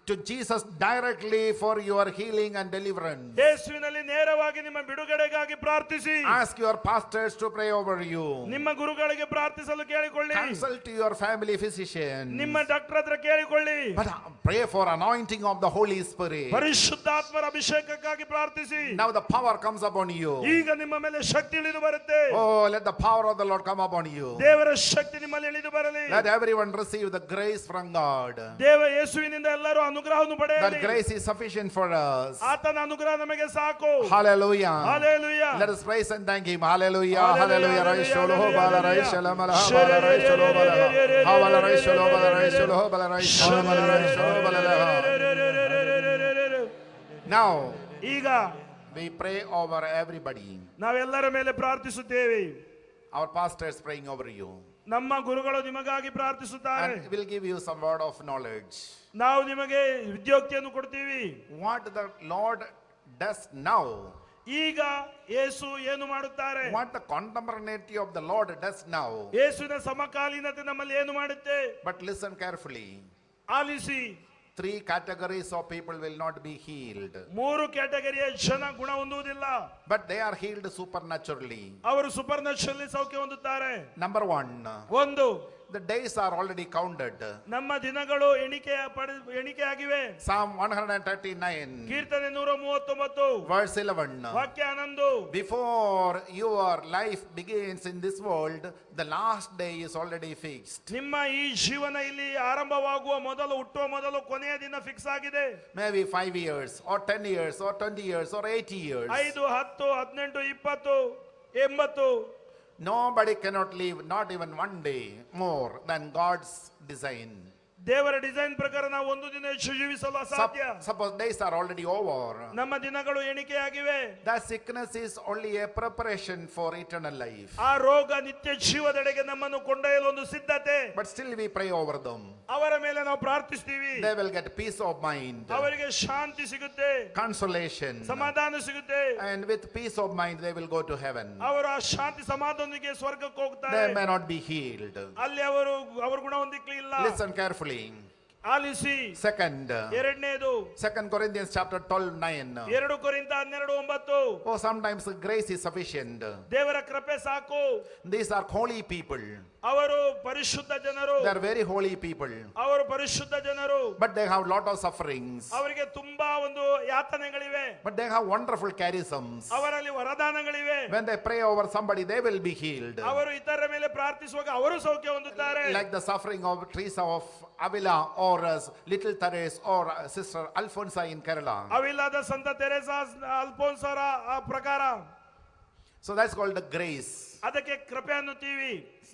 to Jesus directly for your healing and deliverance. ಯೇಸುವಿನಲ್ಲಿ ನೇರವಾಗಿ ನಿಮ್ಮ ಬಿಡುಗಡೆಗಾಗಿ ಪ್ರಾರ್ಥಿಸಿ. Ask your pastors to pray over you. ನಿಮ್ಮ ಗುರುಗಳಿಗೆ ಪ್ರಾರ್ಥಿಸಲು ಕೇಳಿಕೊಳ್ಳಿ. Consult your family physician. ನಿಮ್ಮ ಡಾಕ್ಟರ್ ಹತ್ರ ಕೇಳಿಕೊಳ್ಳಿ. But pray for anointing of the Holy Spirit. ಪರಿಶುದ್ಧಾತ್ಮರ ಅಭಿಷೇಕಕ್ಕಾಗಿ ಪ್ರಾರ್ಥಿಸಿ. Now the power comes upon you. ಈಗ ನಿಮ್ಮ ಮೇಲೆ ಶಕ್ತಿ ಇಳಿದು ಬರುತ್ತೆ. Oh, let the power of the Lord come upon you. ದೇವರ ಶಕ್ತಿ ನಿಮ್ಮಲ್ಲಿ ಇಳಿದು ಬರಲಿ. Let everyone receive the grace from God. ದೇವ ಯೇಸುವಿನಿಂದ ಎಲ್ಲರೂ ಅನುಗ್ರಹವನ್ನು That ಪಡೆಯಲಿ. Grace is sufficient for us. ಆತನ ಅನುಗ್ರಹ ನಮಗೆ ಸಾಕು. Hallelujah. Hallelujah. Let us praise and thank Him. Hallelujah. Hallelujah. Hallelujah. Raisholo bala raishala mala bala raisholo bala. Hawala raisholo bala raisholo bala raisholo bala raisholo bala la. Now ಈಗ we pray over everybody. ನಾವೆಲ್ಲರ ಮೇಲೆ ಪ್ರಾರ್ಥಿಸುತ್ತೇವೆ. Our pastor is praying over you. ನಮ್ಮ ಗುರುಗಳು ನಿಮಗಾಗಿ ಪ್ರಾರ್ಥಿಸುತ್ತಾರೆ. And we'll give you some word of knowledge. ನಾವು ನಿಮಗೆ ವಿದ್ಯೋಕ್ತಿಯನ್ನು ಕೊಡ್ತೀವಿ. What the Lord does now, ಈಗ ಯೇಸು ಏನು ಮಾಡುತ್ತಾರೆ, what the contemporaneity of the Lord does now. ಯೇಸುವಿನ ಸಮಕಾಲೀನತೆ ನಮ್ಮಲ್ಲಿ ಏನು ಮಾಡುತ್ತೆ. But listen carefully. ಆಲಿಸಿ. Three categories of people will not be healed, ಮೂರು ಕ್ಯಾಟಗರಿಯ ಜನ ಗುಣ ಹೊಂದುವುದಿಲ್ಲ. But they are healed supernaturally. ಅವರು ಸೂಪರ್ ನ್ಯಾಚುರಲಿ ಸೌಖ್ಯ ಹೊಂದುತ್ತಾರೆ. Number one, ಒಂದು, the days are already counted. ನಮ್ಮ ದಿನಗಳು ಎಣಿಕೆ ಪಡೆ ಎಣಿಕೆಯಾಗಿವೆ. Psalm 139, ಕೀರ್ತನೆ 139, verse 11. ವಾಕ್ಯ 11. Before your life begins in this world, the last day is already fixed. ನಿಮ್ಮ ಈ ಜೀವನ ಇಲ್ಲಿ ಆರಂಭವಾಗುವ ಮೊದಲು, ಹುಟ್ಟುವ ಮೊದಲು ಕೊನೆಯ ದಿನ ಫಿಕ್ಸ್ ಆಗಿದೆ. Maybe 5 years, or 10 years, or 20 years, or 80 years. 5, 10, 18, 20, 80. Nobody cannot live not even one day more than God's design. ದೇವರ ಡಿಸೈನ್ ಪ್ರಕಾರ ನಾವು ಒಂದು ದಿನ ಹೆಚ್ಚು ಜೀವಿಸಲು ಅಸಾಧ್ಯ. Suppose days are already over. ನಮ್ಮ ದಿನಗಳು ಎಣಿಕೆಯಾಗಿವೆ. That sickness is only a preparation for eternal life. ಆ ರೋಗ ನಿತ್ಯ ಜೀವದೆಡೆಗೆ ನಮ್ಮನ್ನು ಕೊಂಡೊಯ್ಯಲು ಒಂದು ಸಿದ್ಧತೆ. But still we pray over them. ಅವರ ಮೇಲೆ ನಾವು ಪ್ರಾರ್ಥಿಸ್ತೀವಿ. They will get peace of mind, ಅವರಿಗೆ ಶಾಂತಿ ಸಿಗುತ್ತೆ, consolation, ಸಮಾಧಾನ ಸಿಗುತ್ತೆ. And with peace of mind they will go to heaven. ಅವರು ಆ ಶಾಂತಿ ಸಮಾಧಾನದೊಂದಿಗೆ ಸ್ವರ್ಗಕ್ಕೆ ಹೋಗ್ತಾರೆ. They may not be healed. ಅಲ್ಲಿ ಅವರು ಅವರು ಗುಣ ಹೊಂದಿಕ್ಲಿಲ್ಲ. Listen carefully. ಆಲಿಸಿ. Second, ಎರಡನೇದು, Second Corinthians chapter 12, 9. 2 ಕೊರಿಂಥ 12:9. Oh, sometimes grace is sufficient. ದೇವರ ಕೃಪೆ ಸಾಕು. These are holy people. ಅವರು ಪರಿಶುದ್ಧ ಜನರು. They are very holy people. ಅವರು ಪರಿಶುದ್ಧ ಜನರು. But they have lot of sufferings. ಅವರಿಗೆ ತುಂಬಾ ಒಂದು ಯಾತನೆಗಳಿವೆ. But they have wonderful charisms. ಅವರಲ್ಲಿ ವರದಾನಗಳಿವೆ. When they pray over somebody, they will be healed. ಅವರು ಇತರರ ಮೇಲೆ ಪ್ರಾರ್ಥಿಸುವಾಗ ಅವರು ಸೌಖ್ಯ ಹೊಂದುತ್ತಾರೆ. Like the suffering of Teresa of Avila or little Therese or Sister Alfonsa in Kerala. ಅವಿಲಾದ ಸಂತ ತೆರೇಸಾ ಅಲ್ಫೋನ್ಸರ ಆ ಪ್ರಕಾರ. So that's called the grace. ಅದಕ್ಕೆ ಕೃಪೆ ಅನ್ನುತ್ತೀವಿ.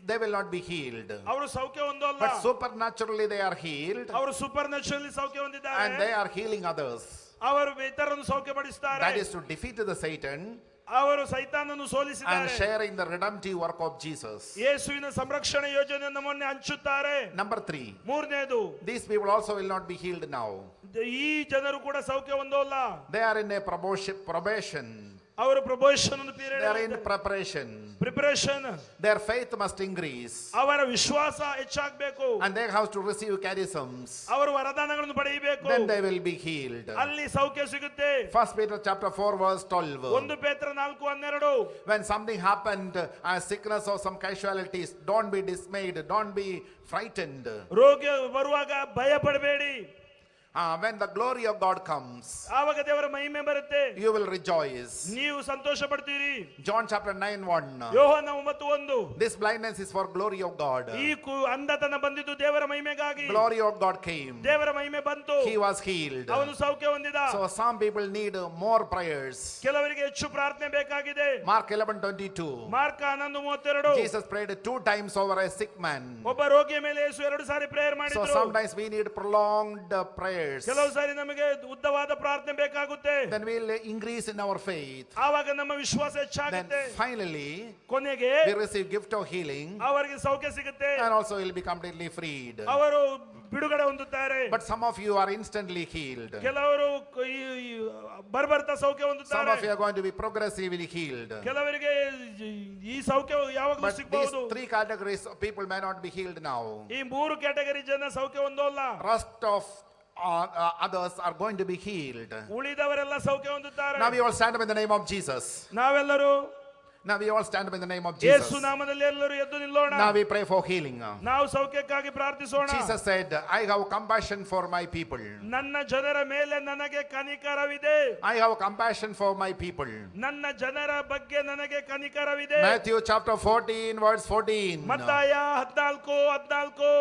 They will not be healed. ಅವರು ಸೌಖ್ಯ ಹೊಂದಲ್ಲ. But supernaturally they are healed ಅವರು super naturally ಸೌಖ್ಯ ಹೊಂದಿದ್ದಾರೆ. And they are healing others. ಅವರು ಇತರರನ್ನು ಸೌಖ್ಯಪಡಿಸುತ್ತಾರೆ. That is to defeat the Satan ಅವರು ಸೈತಾನನ್ನು and ಸೋಲಿಸಿದ್ದಾರೆ sharing the redemptive work of Jesus. ಯೇಸುವಿನ ಸಂರಕ್ಷಣೆ ಯೋಜನೆಯನ್ನು ಮೊನ್ನೆ ಹಂಚುತ್ತಾರೆ. Number three, ಮೂರನೇದು, these people also will not be healed now. ಈ ಜನರು ಕೂಡ ಸೌಖ್ಯ ಹೊಂದೋಲ್ಲ. They are in a probation. ಅವರು probation They are in preparation. Preparation. Their faith must increase ಅವರ ವಿಶ್ವಾಸ ಹೆಚ್ಚಾಗಬೇಕು. And they have to receive charisms. ಅವರು ವರದಾನಗಳನ್ನು ಪಡೆಯಬೇಕು. Then they will be healed. ಅಲ್ಲಿ ಸೌಖ್ಯ ಸಿಗುತ್ತೆ. First Peter chapter 4 verse 12. 1 ಪೇತ್ರ 4:12. When something happened, as sickness or some casualties, don't be dismayed, don't be frightened. ರೋಗ ಬರುವಾಗ ಭಯ ಪಡಬೇಡಿ. When the glory of God comes, ಆವಾಗ ದೇವರ ಮಹಿಮೆ ಬರುತ್ತೆ, you will rejoice. ನೀವು ಸಂತೋಷ ಪಡ್ತೀರಿ. John chapter 9 1. ಯೋಹಾನ 9:1. This blindness is for glory of God. ಈ ಅಂಧತನ ಬಂದಿದ್ದು ದೇವರ ಮಹಿಮೆಗಾಗಿ. Glory of God came. ದೇವರ ಮಹಿಮೆ ಬಂತು. He was healed. ಅವನು ಸೌಖ್ಯ ಹೊಂದಿದ. So some people need more prayers. ಕೆಲವರಿಗೆ ಹೆಚ್ಚು ಪ್ರಾರ್ಥನೆ ಬೇಕಾಗಿದೆ. Mark 11:22. Mark 11:32. Jesus prayed two times over a sick man. ಒಬ್ಬ ರೋಗಿಯ ಮೇಲೆ ಯೇಸು ಎರಡು ಸಾರಿ ಪ್ರೇಯರ್ So ಮಾಡಿದ್ರು. sometimes we need prolonged prayers. ಕೆಲವು ಸಾರಿ ನಮಗೆ ಉದ್ದವಾದ ಪ್ರಾರ್ಥನೆ ಬೇಕಾಗುತ್ತೆ. Then we'll increase in our faith. ಆವಾಗ ನಮ್ಮ ವಿಶ್ವಾಸ Then ಹೆಚ್ಚಾಗುತ್ತೆ. Finally, ಕೊನೆಗೆ we receive gift of healing ಅವರಿಗೆ ಸೌಖ್ಯ ಸಿಗುತ್ತೆ. And also will be completely freed. ಅವರು ಬಿಡುಗಡೆ ಹೊಂದುತ್ತಾರೆ. But some of you are instantly healed. ಕೆಲವರು ಈ ಬರ್ಬರ್ತಾ ಸೌಖ್ಯ Some ಹೊಂದುತ್ತಾರೆ. Of you are going to be progressively healed. ಕೆಲವರಿಗೆ ಈ ಸೌಖ್ಯ ಯಾವಾಗಲೂ But these ಸಿಗಬಹುದು. Three categories of people may not be healed now. ಈ ಮೂರು ಕ್ಯಾಟಗರಿ ಜನ ಸೌಖ್ಯ ಹೊಂದೋಲ್ಲ. Rest of others are going to be healed. ಉಳಿದವರೆಲ್ಲ ಸೌಖ್ಯ ಹೊಂದುತ್ತಾರೆ. Now we all stand up in the name of Jesus. ನಾವೆಲ್ಲರೂ Now we all stand up in the name of Yesu Jesus. ನಾಮದಲ್ಲಿ ಎಲ್ಲರೂ ಎದ್ದು ನಿಲ್ಲೋಣ. Now we pray for healing. ನಾವು ಸೌಖ್ಯಕ್ಕಾಗಿ ಪ್ರಾರ್ಥಿಸೋಣ. Jesus said, "I have compassion for my people." ನನ್ನ ಜನರ ಮೇಲೆ ನನಗೆ ಕನಿಕರವಿದೆ. I have compassion for my people. ನನ್ನ ಜನರ ಬಗ್ಗೆ ನನಗೆ ಕನಿಕರವಿದೆ. Matthew chapter 14, verse 14. ಮತ್ತಾಯ 14:14.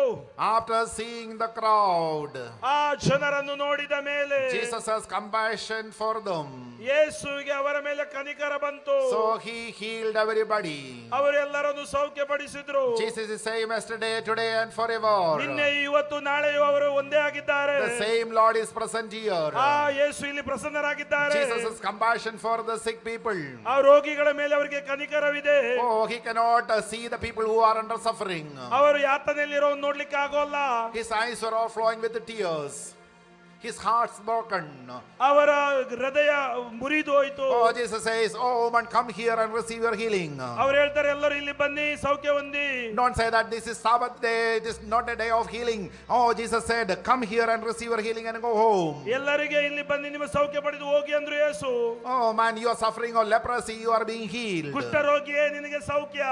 After seeing the crowd, ಆ ಜನರನ್ನು ನೋಡಿದ ಮೇಲೆ Jesus has compassion for them. ಯೇಸುವಿಗೆ ಅವರ ಮೇಲೆ ಕನಿಕರ ಬಂತು. So he healed everybody. ಅವರೆಲ್ಲರನ್ನು ಸೌಖ್ಯಪಡಿಸಿದ್ರು. Jesus is same yesterday, today, and forever. ನಿನ್ನೆ ಇವತ್ತು ನಾಳೆಯೂ ಅವರು ಒಂದೇ ಆಗಿದ್ದಾರೆ. The same Lord is present here. ಆ ಯೇಸು ಇಲ್ಲಿ ಪ್ರಸನ್ನರಾಗಿದ್ದಾರೆ. Jesus has compassion for the sick people. ಆ ರೋಗಿಗಳ ಮೇಲೆ ಅವರಿಗೆ ಕನಿಕರವಿದೆ. Oh, he cannot see the people who are under suffering. ಅವರು ಯಾತನೆಯಲ್ಲಿರೋ ನೋಡ್ಲಿಕ್ಕೆ ಆಗೋಲ್ಲ. His eyes were all flowing with tears. His heart's broken. ಅವರ ಹೃದಯ ಮುರಿದು ಹೋಯ್ತು. Oh, Jesus says, "Oh, woman, come here and receive your healing." ಅವ್ರು ಹೇಳ್ತಾರೆ ಎಲ್ಲರೂ ಇಲ್ಲಿ ಬನ್ನಿ ಸೌಖ್ಯ ಹೊಂದಿ. Don't say that this is Sabbath day, it is not a day of healing. Oh, Jesus said, "Come here and receive your healing and go home." ಎಲ್ಲರಿಗೆ ಇಲ್ಲಿ ಬನ್ನಿ ನಿಮ್ಮ ಸೌಖ್ಯ ಪಡೆದು ಹೋಗಿ ಅಂದ್ರು ಯೇಸು. Oh, man, you are suffering of leprosy, you are being healed. ಕುಷ್ಠರೋಗಿಯೇ ನಿನಗೆ ಸೌಖ್ಯ.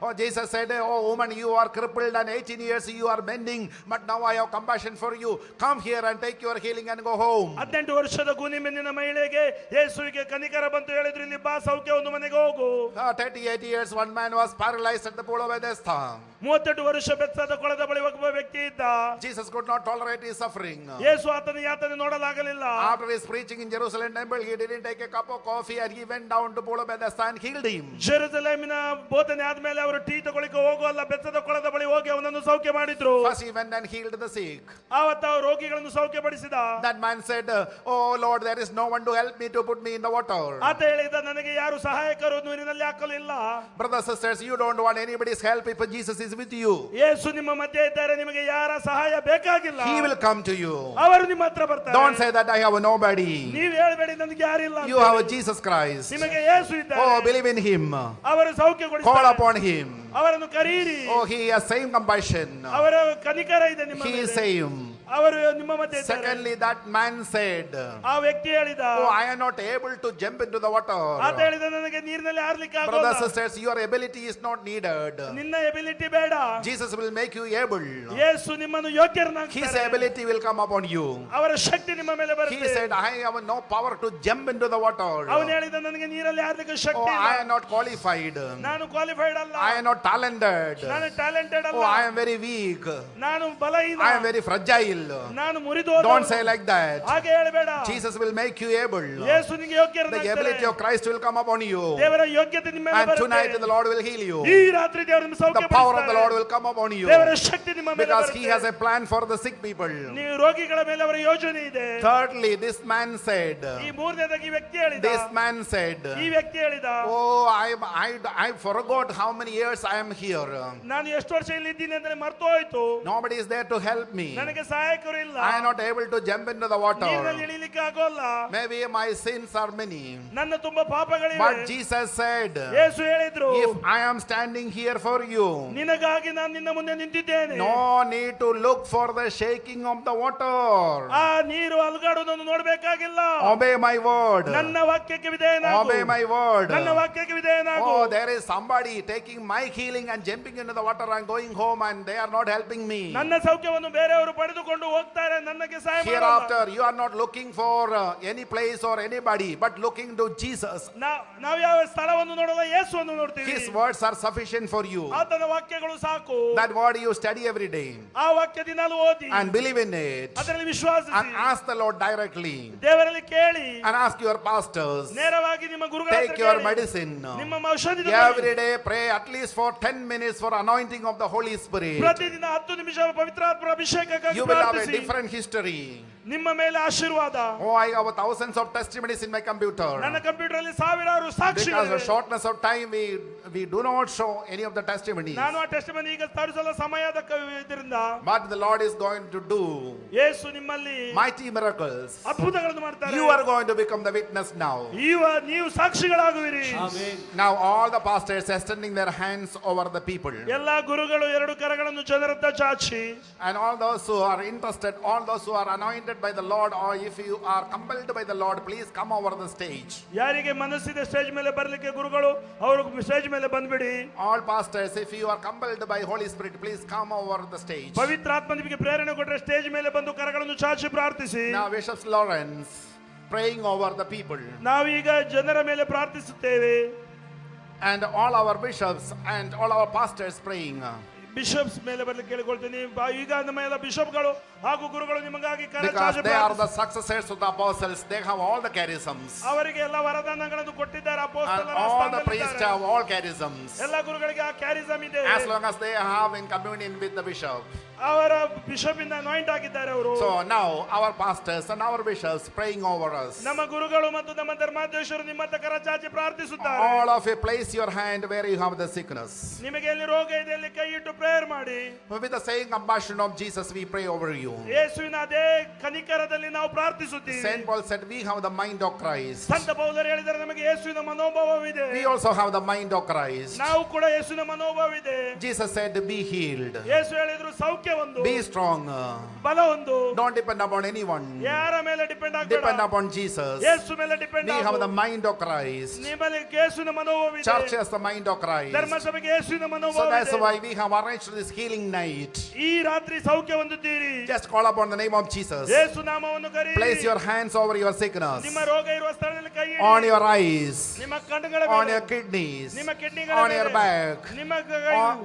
Oh, Jesus said, "Oh, woman, you are crippled and 18 years you are mending, but now I have compassion for you. Come here and take your healing healing and go home. 18 ವರ್ಷದ ಗೂನಿಮೆನ್ನಿನ ಮಹಿಳೆಗೆ ಯೇಸುವಿಗೆ ಕನಿಕರ ಬಂತು. ಹೇಳಿದ್ರು, ಇಲ್ಲಿ ಬಾ, ಸೌಖ್ಯ ಒಂದು, ಮನೆಗೆ ಹೋಗು. 38 years, one man was paralyzed at the pool of Bethesda. 38 ವರ್ಷ ಬೆತ್ಸಾದ ಕೊಳದ ಬಳಿ ಒಬ್ಬ ವ್ಯಕ್ತಿ ಇದ್ದ. Jesus could not tolerate his suffering. ಯೇಸು ಆತನ ಯಾತನೆ ನೋಡಲಾಗಲಿಲ್ಲ. After his preaching in Jerusalem temple, he didn't take a cup of coffee and he went down to pool of Bethesda and healed him. ಜೆರುಸಲೇಮಿನ ಬೋಧನೆ ಆದ್ಮೇಲೆ ಅವರು ಟೀ ತಗೊಳಿಕ್ಕೆ ಹೋಗುವಲ್ಲ, ಬೆತ್ಸಾದ ಕೊಳದ ಬಳಿ ಹೋಗಿ ಅವನನ್ನು ಸೌಖ್ಯ ಮಾಡಿದ್ರು. First he went and healed the sick. ಆವತ್ತ ಅವ್ರು ರೋಗಿಗಳನ್ನು ಸೌಖ್ಯಪಡಿಸಿದ. That man said, "Oh Lord, there is no one to help me to put me in the water." ಆತ ಹೇಳಿದ, ನನಗೆ ಯಾರು ಸಹಾಯಕರು ನೀರಿನಲ್ಲಿ ಹಾಕಲಿಲ್ಲ. Brothers, sisters, you don't want anybody's help if Jesus is with you. ಯೇಸು ನಿಮ್ಮ ಮಧ್ಯೆ ಇದ್ದಾರೆ, ನಿಮಗೆ ಯಾರ ಸಹಾಯ ಬೇಕಾಗಿಲ್ಲ. He will come to you. ಅವರು ನಿಮ್ಮ ಹತ್ರ ಬರ್ತಾರೆ. Don't say that I have nobody. ನೀವು ಹೇಳ್ಬೇಡಿ ನನಗೆ ಯಾರಿಲ್ಲ ಅಂತ You have ಹೇಳಿ. Jesus Christ. ನಿಮಗೆ ಯೇಸು ಇದ್ದಾರೆ. Oh, believe in him. ಅವರು Call ಸೌಖ್ಯಗೊಳಿಸುತ್ತಾರೆ. Upon him. ಅವರನ್ನು ಕರೆಯಿರಿ. Oh, he has same compassion. ಅವರ ಕನಿಕರ ಇದೆ ನಿಮ್ಮ He is ಮೇಲೆ. Same. ಅವರು ನಿಮ್ಮ ಮಧ್ಯೆ ಇದ್ದಾರೆ. Secondly, that man said, ಆ ವ್ಯಕ್ತಿ ಹೇಳಿದ, "Oh, I am not able to jump into the water." ಆತ ಹೇಳಿದ, ನನಗೆ ನೀರಿನಲ್ಲಿ ಹಾರ್ಲಿಕ್ಕೆ Brothers, ಆಗೋಲ್ಲ. Sisters, your ability is not needed. ನಿನ್ನ ಎಬಿಲಿಟಿ ಬೇಡ. Jesus will make you able. ಯೇಸು ನಿಮ್ಮನ್ನು His ಯೋಗ್ಯರನ್ನಾಗ್ತಾರೆ. Ability will come upon you. ಅವರ ಶಕ್ತಿ ನಿಮ್ಮ ಮೇಲೆ He ಬರುತ್ತೆ. said, "I have no power to jump into the water." ಅವನು ಹೇಳಿದ, ನನಗೆ ನೀರಲ್ಲಿ ಹಾರ್ಲಿಕ್ಕೆ Oh, ಶಕ್ತಿ ಇಲ್ಲ. I am not qualified. ನಾನು ಕ್ವಾಲಿಫೈಡ್ ಅಲ್ಲ. I am not talented. ನಾನು ಟ್ಯಾಲೆಂಟೆಡ್ Oh, ಅಲ್ಲ. I am very weak. ನಾನು ಬಲಹೀನ. I am very fragile. ನಾನು ಮುರಿದು Don't ಹೋದವನು. Say like that. ಹಾಗೆ ಹೇಳಬೇಡ. Jesus will make you able. ಯೇಸು ನಿಮಗೆ The ಯೋಗ್ಯರನ್ನಾಗ್ತಾರೆ. Ability of Christ will come upon you. ದೇವರ ಯೋಗ್ಯತೆ ನಿಮ್ಮ ಮೇಲೆ And tonight ಬರುತ್ತೆ. The Lord will heal you. ಈ ರಾತ್ರಿ ದೇವರು ನಿಮ್ಮ The power of the Lord ಸೌಖ್ಯ will come upon you. ದೇವರ ಶಕ್ತಿ ನಿಮ್ಮ ಮೇಲೆ Because He has ಬರುತ್ತೆ. A plan for the sick people. ನೀವು ರೋಗಿಗಳ ಮೇಲೆ ಅವರ ಯೋಜನೆ ಇದೆ. Thirdly, this man said, ಈ ಮೂರನೇದಾಗಿ ಈ ವ್ಯಕ್ತಿ ಹೇಳಿದ, this man said, ಈ ವ್ಯಕ್ತಿ ಹೇಳಿದ, "Oh, I forgot how many years I am here. ನಾನು ಎಷ್ಟು ವರ್ಷ ಇಲ್ಲಿ ಇದ್ದೀನಿ ಅಂದ್ರೆ ಮರ್ತು ಹೋಯ್ತು. Nobody is there to help me. ನನಗೆ ಸಹಾಯಕರು ಇಲ್ಲ. I am not able to jump into the water. ನೀರಿನಲ್ಲಿ ಇಳಿಲಿಕ್ಕೆ ಆಗೋಲ್ಲ. Maybe my sins are many." ನನ್ನ ತುಂಬಾ ಪಾಪಗಳಿವೆ. But Jesus said, ಯೇಸು ಹೇಳಿದ್ರು, "If I am standing here for you, ನಿನಗಾಗಿ ನಾನು ನಿನ್ನ ಮುಂದೆ ನಿಂತಿದ್ದೇನೆ, no need to look for the shaking of the water. ಆ ನೀರು ಅಲುಗಾಡುವುದನ್ನು ನೋಡ್ಬೇಕಾಗಿಲ್ಲ. Obey my word. ನನ್ನ ವಾಕ್ಯಕ್ಕೆ ವಿಧೇಯನಾಗು. Obey my word." ನನ್ನ ವಾಕ್ಯಕ್ಕೆ ವಿಧೇಯನಾಗು. Oh, there is somebody taking my healing and jumping into the water and going home, and they are not helping me. ನನ್ನ ಸೌಖ್ಯವನ್ನು ಬೇರೆಯವರು ಪಡೆದುಕೊಂಡು ಹೋಗ್ತಾರೆ, ನನಗೆ ಸಹಾಯ ಮಾಡಲ್ಲ. Hereafter, you are not looking for any place or anybody, but looking to Jesus. ನಾವು ಯಾವ ಸ್ಥಳವನ್ನು ನೋಡಲ್ಲ, ಯೇಸುವನ್ನು ನೋಡ್ತೀವಿ. His words are sufficient for you. ಆತನ ವಾಕ್ಯಗಳು ಸಾಕು. That word you study every day ಆ ವಾಕ್ಯ ದಿನಾಲು ಓದಿ and believe in it ಅದರಲ್ಲಿ ವಿಶ್ವಾಸಿಸಿ and ask the Lord directly ದೇವರಲ್ಲಿ ಕೇಳಿ and ask your pastors. ನೇರವಾಗಿ ನಿಮ್ಮ ಗುರುಗಳ ಹತ್ರ Take your ಕೇಳಿ. Medicine. ನಿಮ್ಮ ಔಷಧಿ ತಗೊಳ್ಳಿ. Every day pray at least for 10 minutes for anointing of the Holy Spirit. ಪ್ರತಿದಿನ 10 ನಿಮಿಷ ಪವಿತ್ರಾತ್ಮರ ಅಭಿಷೇಕಕ್ಕಾಗಿ You will have a ಪ್ರಾರ್ಥಿಸಿ. Different history. ನಿಮ್ಮ ಮೇಲೆ ಆಶೀರ್ವಾದ. Oh, I have thousands of testimonies in my computer. ನನ್ನ ಕಂಪ್ಯೂಟರ್ ಅಲ್ಲಿ ಸಾವಿರಾರು Because ಸಾಕ್ಷಿಗಳಿವೆ. of shortness of time, we do not show any of the testimonies. ನಾನು ಆ ಟೆಸ್ಟ್ ಈಗ ತೋರಿಸಲ್ಲ ಸಮಯದ ಇದರಿಂದ. But the Lord is going to do ಯೇಸು ನಿಮ್ಮಲ್ಲಿ mighty miracles. ಅದ್ಭುತಗಳನ್ನು ಮಾಡ್ತಾರೆ. You are going to become the witness now. ಇವ ನೀವು ಸಾಕ್ಷಿಗಳಾಗುವಿರಿ. Now, all the pastors extending their hands over the people. ಎಲ್ಲಾ ಗುರುಗಳು ಎರಡು ಕರಗಳನ್ನು ಜನರತ್ತ ಚಾಚಿ. And all those who are interested, all those who are anointed by the Lord, or if you are compelled by the Lord, please come over the stage. ಯಾರಿಗೆ ಮನಸ್ಸಿದೆ stage ಮೇಲೆ ಬರ್ಲಿಕ್ಕೆ, ಗುರುಗಳು ಅವರು stage ಮೇಲೆ ಬಂದ್ಬಿಡಿ. All pastors, if you are compelled by Holy Spirit, please come over the stage. ಪವಿತ್ರಾತ್ಮ ನಿಮಗೆ ಪ್ರೇರಣೆ ಕೊಟ್ಟರೆ ಸ್ಟೇಜ್ ಮೇಲೆ ಬಂದು ಕರಗಳನ್ನು ಚಾಚಿ ಪ್ರಾರ್ಥಿಸಿ. Now, Bishop Lawrence praying over the people. ನಾವೀಗ ಜನರ ಮೇಲೆ ಪ್ರಾರ್ಥಿಸುತ್ತೇವೆ. And all our bishops and all our pastors praying. Bishops ಮೇಲೆ ಬರ್ಲಿಕ್ಕೆ ಕೇಳಿಕೊಳ್ತೀನಿ. ಈಗ ನಮ್ಮ ಎಲ್ಲ ಬಿಷಪ್ಗಳು ಹಾಗೂ ಗುರುಗಳು ನಿಮಗಾಗಿ ಕರ Because ಚಾಚಿ they are the ಪ್ರಾರ್ಥಿಸಿ. Successors of the apostles, they have all the charisms. ಅವರಿಗೆ ಎಲ್ಲ ವರದಾನಗಳನ್ನು ಕೊಟ್ಟಿದ್ದಾರೆ. And ಅಪೊಸ್ತಲರ all the priests ಸ್ಥಾನದಲ್ಲಿದ್ದಾರೆ. Have all charisms. ಎಲ್ಲ ಗುರುಗಳಿಗೆ ಆ ಕ್ಯಾರಿಸಮ್ ಇದೆ. As long as they have in communion with the bishop. ಅವರ ಬಿಷಪ್ ಇಂದ ಅನಾಯಿಂಟ್ ಆಗಿದ್ದಾರೆ ಅವರು. So now our pastors and our bishops praying over us. ನಮ್ಮ ಗುರುಗಳು ಮತ್ತು ನಮ್ಮ ಧರ್ಮಾಧ್ಯಕ್ಷರು ನಿಮ್ಮತ್ತ ಕರ ಚಾಚಿ ಪ್ರಾರ್ಥಿಸುತ್ತಾರೆ. All of you place your hand where you have the sickness. ನಿಮಗೆ ಎಲ್ಲಿ ರೋಗ ಇದೆ ಅಲ್ಲಿ ಕೈ ಇಟ್ಟು ಪ್ರೇಯರ್ ಮಾಡಿ. With the same compassion of Jesus, we pray over you. ಯೇಸುವಿನ ಅದೇ ಕನಿಕರದಲ್ಲಿ ನಾವು ಪ್ರಾರ್ಥಿಸುತ್ತೀವಿ. Saint Paul said, "We have the mind of Christ." ಸಂತ ಪೌಲರು ಹೇಳಿದರೆ, ನಮಗೆ ಯೇಸುವಿನ ಮನೋಭಾವವಿದೆ. We also have the mind of Christ. ನಾವು ಕೂಡ ಯೇಸುವಿನ ಮನೋಭಾವವಿದೆ. Jesus said, "Be healed." ಯೇಸು ಹೇಳಿದ್ರು, ಸೌಖ್ಯ ಸೌಖ್ಯ ಹೊಂದು. Be strong. ಬಲ ಹೊಂದು. Don't depend upon anyone. ಯಾರ ಮೇಲೆ ಡಿಪೆಂಡ್ Depend ಆಗಬೇಡ. upon Jesus. ಯೇಸು ಮೇಲೆ ಡಿಪೆಂಡ್ We have ಆಗು. the mind of Christ. ನಿಮ್ಮಲ್ಲಿ ಯೇಸುವಿನ ಮನೋಭಾವವಿದೆ. Church has the mind of Christ. ಧರ್ಮಸಭೆಗೆ ಯೇಸುವಿನ So that's ಮನೋಭಾವವಿದೆ. Why we have arranged this healing night. ಈ ರಾತ್ರಿ ಸೌಖ್ಯ ಹೊಂದುತ್ತೀರಿ. Just call upon the name of Jesus. ಯೇಸು ನಾಮವನ್ನು ಕರೆಯಿರಿ. Place your hands over your sickness, ನಿಮ್ಮ ರೋಗ ಇರುವ ಸ್ಥಳದಲ್ಲಿ ಕೈ ಇಡಿ. On your eyes, ನಿಮ್ಮ ಕಣ್ಣುಗಳ on ಮೇಲೆ, your kidneys, ನಿಮ್ಮ ಕಿಡ್ನಿಗಳ on your ಮೇಲೆ, back, ನಿಮ್ಮ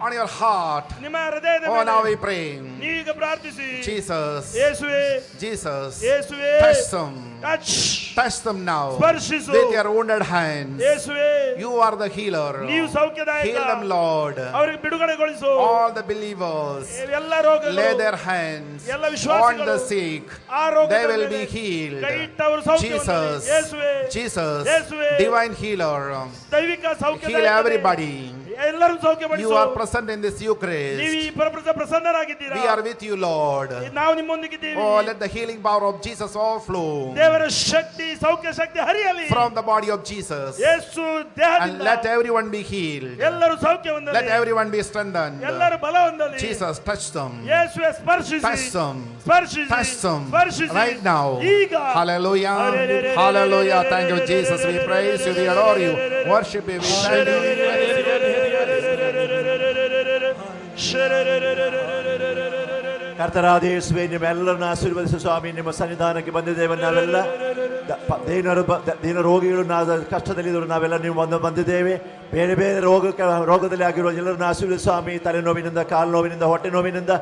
on your heart. ನಿಮ್ಮ ಹೃದಯದ Oh, ಮೇಲೆ. now we pray. ನೀವೀಗ ಪ್ರಾರ್ಥಿಸಿ. Jesus, ಯೇಸುವೆ. Jesus, ಯೇಸುವೆ. Touch them. Touch. Touch them now ಸ್ಪರ್ಶಿಸು. With your wounded hands. ಯೇಸುವೆ. You are the healer. ನೀವು ಸೌಖ್ಯದಾಯಕ. Heal them, Lord. ಅವರಿಗೆ ಬಿಡುಗಡೆಗೊಳಿಸು. All the believers ಎಲ್ಲ ರೋಗಗಳು lay their hands ಎಲ್ಲ on ವಿಶ್ವಾಸಿಗಳು the sick. ಆ ರೋಗದ They will ಮೇಲೆ be healed. ಕೈ ಇಟ್ಟವರು ಸೌಖ್ಯ ಹೊಂದಲಿ. Jesus, ಯೇಸುವೆ. Jesus, ಯೇಸುವೆ. Divine healer, ದೈವಿಕ ಸೌಖ್ಯ. Heal everybody. ಎಲ್ಲರೂ ಸೌಖ್ಯಪಡಿಸು. You are present in this ನೀವು Eucharist. ಈ ಪರಪ್ರಸ ಪ್ರಸನ್ನರಾಗಿದ್ದೀರಾ. We are with you, Lord. ನಾವು ನಿಮ್ಮೊಂದಿಗಿದ್ದೀವಿ. Oh, let the healing power of Jesus overflow ದೇವರ ಶಕ್ತಿ ಸೌಖ್ಯ ಶಕ್ತಿ ಹರಿಯಲಿ. From the body of Jesus. Yesu And ದೇಹದಿಂದ. Let everyone be healed. ಎಲ್ಲರೂ ಸೌಖ್ಯ ಹೊಂದಲಿ. Let everyone be strengthened. ಎಲ್ಲರೂ ಬಲ ಹೊಂದಲಿ. Jesus, touch them. ಯೇಸುವೆ ಸ್ಪರ್ಶಿಸಿ. Touch them. ಸ್ಪರ್ಶಿಸಿ. Touch them ಸ್ಪರ್ಶಿಸಿ. Right now. ಈಗ. Hallelujah. Hallelujah. Thank you, Jesus. We praise you. We adore you. Worship you. We thank you. ಕರ್ತರಾದ ಯೇಸುವೆ, ನಿಮ್ಮೆಲ್ಲರನ್ನು ಆಶೀರ್ವದಿಸು ಸ್ವಾಮಿ. ನಿಮ್ಮ ಸನ್ನಿಧಾನಕ್ಕೆ ಬಂದಿದ್ದೇವೆ ನಾವೆಲ್ಲ. ದೀನ ರೋಗಿಗಳು ನಾವು, ಕಷ್ಟದಲ್ಲಿದ್ದರು ನಾವೆಲ್ಲ ನೀವು ಬಂದಿದ್ದೇವೆ. ಬೇರೆ ಬೇರೆ ರೋಗದಲ್ಲಿ ಆಗಿರುವ ಎಲ್ಲರನ್ನು ಆಶೀರ್ವದಿಸು ಸ್ವಾಮಿ. ತಲೆನೋವಿನಿಂದ, ಕಾಲು ನೋವಿನಿಂದ, ಹೊಟ್ಟೆ ನೋವಿನಿಂದ,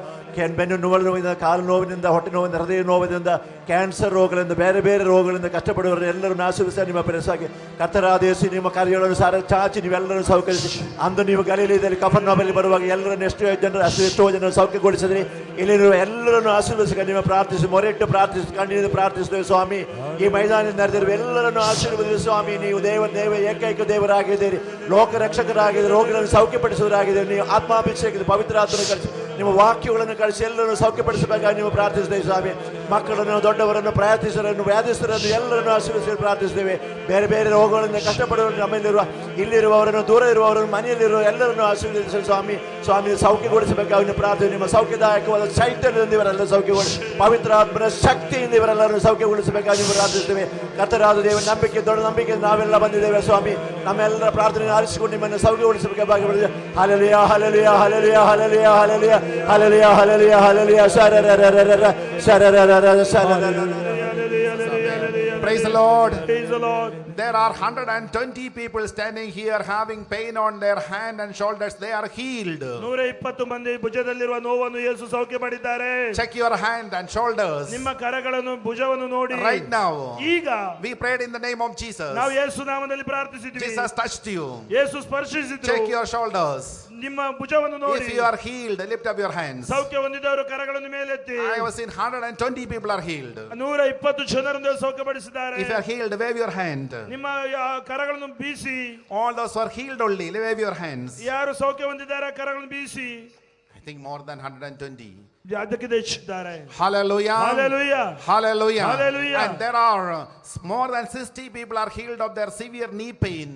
ಬೆನ್ನು ನೋವು ನೋವಿನಿಂದ, ಕಾಲು ನೋವಿನಿಂದ, ಹೊಟ್ಟೆ ನೋವಿನಿಂದ, ಹೃದಯ ನೋವಿನಿಂದ, ಕ್ಯಾನ್ಸರ್ ರೋಗಗಳಿಂದ, ಬೇರೆ ಬೇರೆ ರೋಗಗಳಿಂದ ಕಷ್ಟಪಡುವವರು ಎಲ್ಲರನ್ನು ಆಶೀರ್ವದಿಸ ನಿಮ್ಮ ಪ್ರಸಾಗಿ. ಕರ್ತರಾದ ಯೇಸು, ನಿಮ್ಮ ಕಾರ್ಯಗಳನ್ನು ಸಾರ ಚಾಚಿ ನೀವೆಲ್ಲರನ್ನು ಸೌಕರಿಸಿ. ಅಂದು ನೀವು ಗಲೀಲದಲ್ಲಿ ಕಫರ್ನಹೂಮಲ್ಲಿ ಬರುವಾಗ ಎಲ್ಲರನ್ನು ಎಷ್ಟೋ ಜನರು ಸೌಖ್ಯಗೊಳಿಸಿದ್ರಿ. ಇಲ್ಲಿರುವ ಎಲ್ಲರನ್ನು ಆಶೀರ್ವದಿಸಿ ನಿಮ್ಮ ಪ್ರಾರ್ಥಿಸಿ, ಮೊರೆಯಿಟ್ಟು ಪ್ರಾರ್ಥಿಸಿ, ಕಣ್ಣೀರಿಂದ ಪ್ರಾರ್ಥಿಸುತ್ತೇವೆ ಸ್ವಾಮಿ. ಈ ಮೈದಾನದಲ್ಲಿ ನೆರೆದಿರುವ ಎಲ್ಲರನ್ನು ಆಶೀರ್ವದಿಸಿ ಸ್ವಾಮಿ. ನೀವು ದೇವ ಏಕೈಕ ದೇವರಾಗಿದ್ದೀರಿ, ಲೋಕ ರಕ್ಷಕರಾಗಿದ್ದೀರಿ, ರೋಗಿಗಳನ್ನು ಸೌಖ್ಯಪಡಿಸುವವರಾಗಿದ್ದೀರಿ. ನೀವು ಆತ್ಮಾಭಿಷೇಕದ ಪವಿತ್ರ ಆತ್ಮನ ಕಳಿಸಿ, ನಿಮ್ಮ ವಾಕ್ಯಗಳನ್ನು ಕಳಿಸಿ ಎಲ್ಲರನ್ನು ಸೌಖ್ಯಪಡಿಸಬೇಕಾಗಿ ನೀವು ಪ್ರಾರ್ಥಿಸ್ತೇವೆ ಸ್ವಾಮಿ. ಮಕ್ಕಳನ್ನು, ದೊಡ್ಡವರನ್ನು, ಪ್ರಾರ್ಥಿಸರನ್ನು, ವ್ಯಾಧಿಸ್ಥರನ್ನು ಎಲ್ಲರನ್ನು ಆಶೀರ್ವದಿಸಿ ಪ್ರಾರ್ಥಿಸ್ತೇವೆ. ಬೇರೆ ಬೇರೆ ರೋಗಗಳಿಂದ ಕಷ್ಟಪಡುವ ನಮ್ಮಲ್ಲಿರುವ, ಇಲ್ಲಿರುವವರನ್ನು, ದೂರ ಇರುವವರನ್ನು, ಮನೆಯಲ್ಲಿರುವ ಎಲ್ಲರನ್ನು ಆಶೀರ್ವದಿಸಿ ಸ್ವಾಮಿ. ಸ್ವಾಮಿ, ಸೌಖ್ಯಗೊಳಿಸಬೇಕಾಗಿ ನೀವು ಪ್ರಾರ್ಥನೆ. ನಿಮ್ಮ ಸೌಖ್ಯದಾಯಕವಾದ ಚೈತನ್ಯದಿಂದ ಇವರೆಲ್ಲ ಸೌಖ್ಯಗೊಳಿಸಿ, ಪವಿತ್ರ ಆತ್ಮನ ಶಕ್ತಿಯಿಂದ ಇವರೆಲ್ಲರನ್ನು ಸೌಖ್ಯಗೊಳಿಸಬೇಕಾಗಿ ನೀವು ಪ್ರಾರ್ಥಿಸ್ತೇವೆ. ಕರ್ತರಾದ ದೇವ, ನಂಬಿಕೆ, ದೊಡ್ಡ ನಂಬಿಕೆ ನಾವೆಲ್ಲ ಬಂದಿದ್ದೇವೆ ಸ್ವಾಮಿ. ನಮ್ಮೆಲ್ಲರ ಪ್ರಾರ್ಥನೆ ಆಲಿಸಿಕೊಂಡು ನಿಮ್ಮನ್ನು ಸೌಖ್ಯಗೊಳಿಸಬೇಕಾಗಿ. Hallelujah, hallelujah, hallelujah, hallelujah, hallelujah, hallelujah, hallelujah, hallelujah. ಶರರರರರ ಶರರರರ ಶರರರ. Praise the Lord. Praise the Lord. There are 120 people standing here having pain on their hand and shoulders. They are healed. 120 ಮಂದಿ ಭುಜದಲ್ಲಿರುವ ನೋವನ್ನು ಯೇಸು ಸೌಖ್ಯ ಮಾಡಿದ್ದಾರೆ. Check your hand and shoulders ನಿಮ್ಮ ಕರಗಳನ್ನು ಭುಜವನ್ನು ನೋಡಿ. Right now. ಈಗ. We prayed in the name of Jesus. ನಾವು ಯೇಸು ನಾಮದಲ್ಲಿ ಪ್ರಾರ್ಥಿಸಿದ್ವಿ. Jesus touched you. Yesu ಸ್ಪರ್ಶಿಸಿದ್ರು. Check your shoulders. ನಿಮ್ಮ ಭುಜವನ್ನು ನೋಡಿ. If you are healed, lift up your hands. ಸೌಖ್ಯ ಹೊಂದಿದವರು ಕರಗಳನ್ನು ಮೇಲೆತ್ತಿ. I have seen 120 people are healed. 120 ಜನರನ್ನು ಸೌಖ್ಯಪಡಿಸಿದ್ದಾರೆ. If you are healed, wave your hand. ನಿಮ್ಮ ಕರಗಳನ್ನು ಬೀಸಿ. All those who are healed only, wave your hands. ಯಾರು ಸೌಖ್ಯ ಹೊಂದಿದ್ದಾರೆ ಕರಗಳನ್ನು ಬೀಸಿ. I think more than 120. ಅದಕ್ಕಿಂತ ಹೆಚ್ಚಿದ್ದಾರೆ. Hallelujah. Hallelujah. Hallelujah. Hallelujah. And there are more than 60 people are healed of their severe knee pain.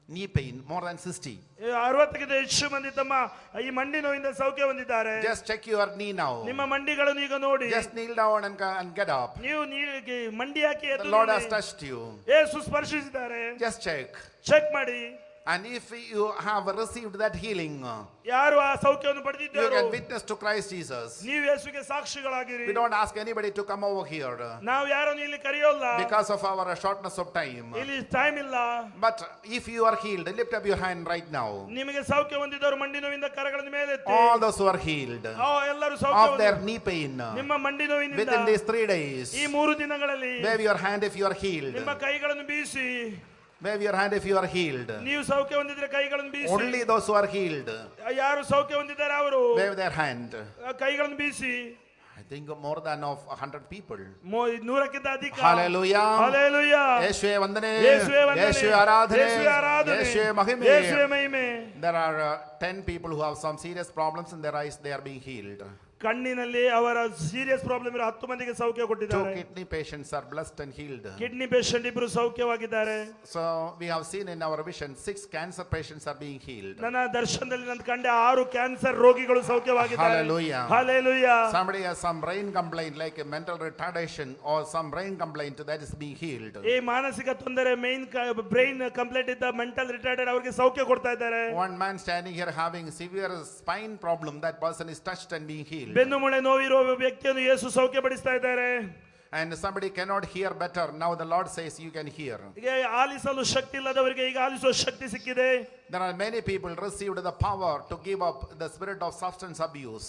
Knee pain, more than 60. 60ಕ್ಕಿಂತ ಹೆಚ್ಚು ಮಂದಿ ತಮ್ಮ ಈ ಮಂಡಿ ನೋವಿಂದ ಸೌಖ್ಯ ಹೊಂದಿದ್ದಾರೆ. Just check your knee now. ನಿಮ್ಮ ಮಂಡಿಗಳನ್ನು ಈಗ ನೋಡಿ. Just kneel down and get up. ನೀವು ಮಂಡಿ ಹಾಕಿ The ಎದ್ದು Lord has ನಿಲ್ಲಿ. Touched you. Yesu ಸ್ಪರ್ಶಿಸಿದ್ದಾರೆ. Just check. Check ಮಾಡಿ. And if you have received that healing, ಯಾರು ಆ ಸೌಖ್ಯವನ್ನು you ಪಡೆದಿದ್ದಾರೋ can witness to Christ Jesus. ನೀವು ಯೇಸುಗೆ ಸಾಕ್ಷಿಗಳಾಗಿರಿ. We don't ask anybody to come over here ನಾವು ಯಾರನ್ನು ಇಲ್ಲಿ ಕರೆಯೋಲ್ಲ. Because of our shortness of time. ಇಲ್ಲಿ time ಇಲ್ಲ. But if you are healed, lift up your hand right now. ನಿಮಗೆ ಸೌಖ್ಯ ಹೊಂದಿದವರು ಮಂಡಿ ನೋವಿಂದ ಕರಗಳನ್ನು ಮೇಲೆತ್ತಿ. All those who are healed ಆ, ಎಲ್ಲರೂ ಸೌಖ್ಯ of their ಹೊಂದಿ- knee pain ನಿಮ್ಮ ಮಂಡಿ ನೋವಿನಿಂದ within these 3 days, ಈ 3 ದಿನಗಳಲ್ಲಿ wave your hand if you are healed. ನಿಮ್ಮ ಕೈಗಳನ್ನು ಬೀಸಿ. Wave your hand if you are healed. ನೀವು ಸೌಖ್ಯ ಹೊಂದಿದ್ರೆ ಕೈಗಳನ್ನು ಬೀಸಿ. Only those who are healed, ಯಾರು ಸೌಖ್ಯ ಹೊಂದಿದ್ದಾರೆ ಅವರು wave their hand. ಕೈಗಳನ್ನು ಬೀಸಿ. I think more than of 100 people. 100ಕ್ಕಿಂತ ಅಧಿಕ. Hallelujah. Hallelujah. ಯೇಸುವೇ ವಂದನೆ. ಯೇಸುವೇ ವಂದನೆ. ಯೇಸುವೇ ಆರಾಧನೆ. ಯೇಸುವೇ ಆರಾಧನೆ. ಯೇಸುವೇ ಮಹಿಮೆ. ಯೇಸುವೇ ಮಹಿಮೆ. There are 10 people who have some serious problems in their eyes, they are being healed. ಕಣ್ಣಿನಲ್ಲಿ ಅವರ ಸೀರಿಯಸ್ ಪ್ರಾಬ್ಲಮ್ ಇರೋ ಹತ್ತು ಮಂದಿಗೆ ಸೌಖ್ಯ Two ಕೊಟ್ಟಿದ್ದಾರೆ. Kidney patients are blessed and healed. Kidney patient ಇಬ್ರು ಸೌಖ್ಯವಾಗಿದ್ದಾರೆ. So we have seen in our vision 6 cancer patients are being healed. ನನ್ನ ದರ್ಶನದಲ್ಲಿ ನಾನು ಕಂಡೆ ಆರು ಕ್ಯಾನ್ಸರ್ ರೋಗಿಗಳು ಸೌಖ್ಯವಾಗಿದ್ದಾರೆ. Hallelujah. Hallelujah. Somebody has some brain complaint, like a mental retardation or some brain complaint, that is being healed. ಈ ಮಾನಸಿಕ ತೊಂದರೆ main brain complaint ಇದ್ದ ಮೆಂಟಲ್ ರಿಟಾರ್ಡೆಡ್ ಅವರಿಗೆ ಸೌಖ್ಯ ಕೊಡ್ತಾ ಇದ್ದಾರೆ. One man standing here having severe spine problem, that person is touched and being healed. ಬೆನ್ನು ಮೂಳೆ ನೋವಿರುವ ವ್ಯಕ್ತಿಯನ್ನು ಯೇಸು ಸೌಖ್ಯ ಪಡಿಸ್ತಾ ಇದ್ದಾರೆ. And somebody cannot hear better. Now the Lord says you can hear. ಈಗ ಆಲಿಸಲು ಶಕ್ತಿ ಇಲ್ಲದವರಿಗೆ ಈಗ ಆಲಿಸುವ ಶಕ್ತಿ ಸಿಕ್ಕಿದೆ. There are many people received the power to give up the spirit of substance abuse.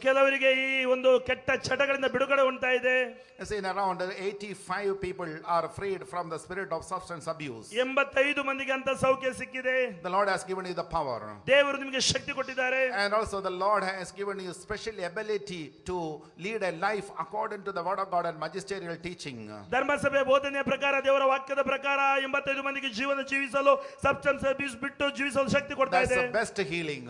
ಕೆಲವರಿಗೆ ಈ ಒಂದು ಕೆಟ್ಟ ಚಟಗಳಿಂದ ಬಿಡುಗಡೆ ಉಂಟಾ ಇದೆ. You see, around 85 people are freed from the spirit of substance abuse. ಎಂಬತ್ತೈದು ಮಂದಿಗೆ ಅಂತ ಸೌಖ್ಯ ಸಿಕ್ಕಿದೆ. The Lord has given you the power. ದೇವರು ನಿಮಗೆ ಶಕ್ತಿ ಕೊಟ್ಟಿದ್ದಾರೆ. And also the Lord has given you special ability to lead a life according to the word of God and magisterial teaching. ಧರ್ಮಸಭೆ ಬೋಧನೆಯ ಪ್ರಕಾರ ದೇವರ ವಾಕ್ಯದ ಪ್ರಕಾರ ಎಂಬತ್ತೈದು ಮಂದಿಗೆ ಜೀವನ ಜೀವಿಸಲು ಸಬ್ಸ್ಟೆನ್ಸ್ ಅಬ್ಯೂಸ್ ಬಿಟ್ಟು ಜೀವಿಸಲು ಶಕ್ತಿ ಕೊಡ್ತಾ That's ಇದೆ. The best healing.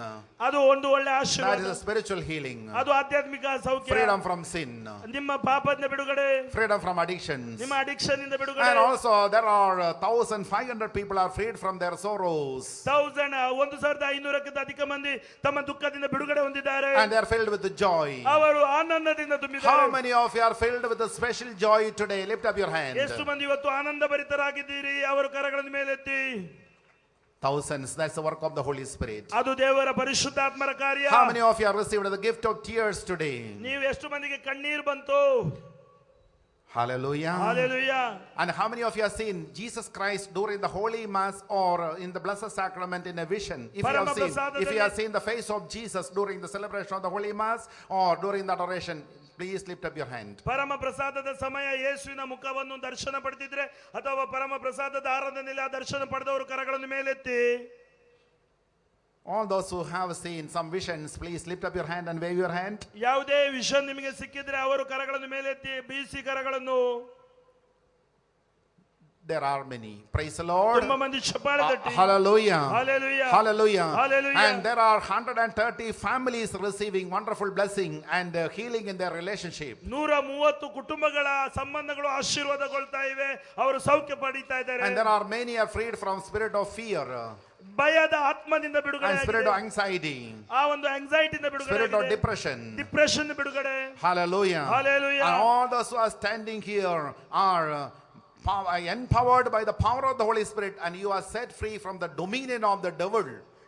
ಅದು ಒಂದು ಒಳ್ಳೆ That is ಆಶೀರ್ವಾದ. A spiritual healing. ಅದು ಆಧ್ಯಾತ್ಮಿಕ ಸೌಖ್ಯ. Freedom from sin. ನಿಮ್ಮ ಪಾಪದಿಂದ ಬಿಡುಗಡೆ. Freedom from addictions. ನಿಮ್ಮ ಅಡಿಕ್ಷನ್ ಇಂದ ಬಿಡುಗಡೆ. And also there are 1500 people are freed from their sorrows. Thousand ಒಂದು ಸಾವಿರದ ಐನೂರಕ್ಕಿಂತ ಅಧಿಕ ಮಂದಿ ತಮ್ಮ ದುಃಖದಿಂದ ಬಿಡುಗಡೆ ಹೊಂದಿದ್ದಾರೆ. And they are filled with joy. ಅವರು ಆನಂದದಿಂದ ತುಂಬಿದ್ದಾರೆ. How many of you are filled with a special joy today? Lift up your hand. ಎಷ್ಟು ಮಂದಿ ಇವತ್ತು ಆನಂದ ಭರಿತರಾಗಿದ್ದೀರಿ? ಅವರು ಕರಗಳನ್ನು ಮೇಲೆತ್ತಿ. Thousands. That's the work of the Holy Spirit. ಅದು ದೇವರ ಪರಿಶುದ್ಧಾತ್ಮರ ಕಾರ್ಯ. How many of you have received the gift of tears today? ನೀವು ಎಷ್ಟು ಮಂದಿಗೆ ಕಣ್ಣೀರು ಬಂತು? Hallelujah. Hallelujah. And how many of you have seen Jesus Christ during the Holy Mass or in the Blessed Sacrament in a vision? If you have seen the face of Jesus during the celebration of the Holy Mass or during the adoration, please lift up your hand. ಪರಮ ಪ್ರಸಾದದ ಸಮಯ ಯೇಸುವಿನ ಮುಖವನ್ನು ದರ್ಶನ ಪಡೆದಿದ್ರೆ ಅಥವಾ ಪರಮ ಪ್ರಸಾದದ ಆರಾಧನೆಯಲ್ಲಿ ಆ ದರ್ಶನ ಪಡೆದವರು ಕರಗಳನ್ನು ಮೇಲೆತ್ತಿ. All those who have seen some visions, please lift up your hand and wave your hand. ಯಾವುದೇ ವಿಷನ್ ನಿಮಗೆ ಸಿಕ್ಕಿದ್ರೆ ಅವರು ಕರಗಳನ್ನು ಮೇಲೆತ್ತಿ ಬೀಸಿ ಕರಗಳನ್ನು. There are many. Praise the Lord. ತುಂಬಾ ಮಂದಿ ಚಪ್ಪಾಳೆ ತಟ್ಟಿ. Hallelujah. Hallelujah. Hallelujah. Hallelujah. And there are 130 families receiving wonderful blessing and healing in their relationship. ನೂರ ಮೂವತ್ತು ಕುಟುಂಬಗಳ ಸಂಬಂಧಗಳು ಆಶೀರ್ವಾದಗೊಳ್ತಾ ಇವೆ, ಅವರು ಸೌಖ್ಯ ಪಡೀತಾ ಇದ್ದಾರೆ. And there are many are freed from spirit of fear ಭಯದ ಆತ್ಮದಿಂದ ಬಿಡುಗಡೆ and spirit of ಆಗಿದೆ. Anxiety, ಆ ಒಂದು ಆಂಗ್ಸೈಟಿಯಿಂದ ಬಿಡುಗಡೆ spirit of depression. Depression ಬಿಡುಗಡೆ. Hallelujah. Hallelujah. And all those who are standing here are empowered by the power of the Holy Spirit, and you are set free from the dominion of the devil.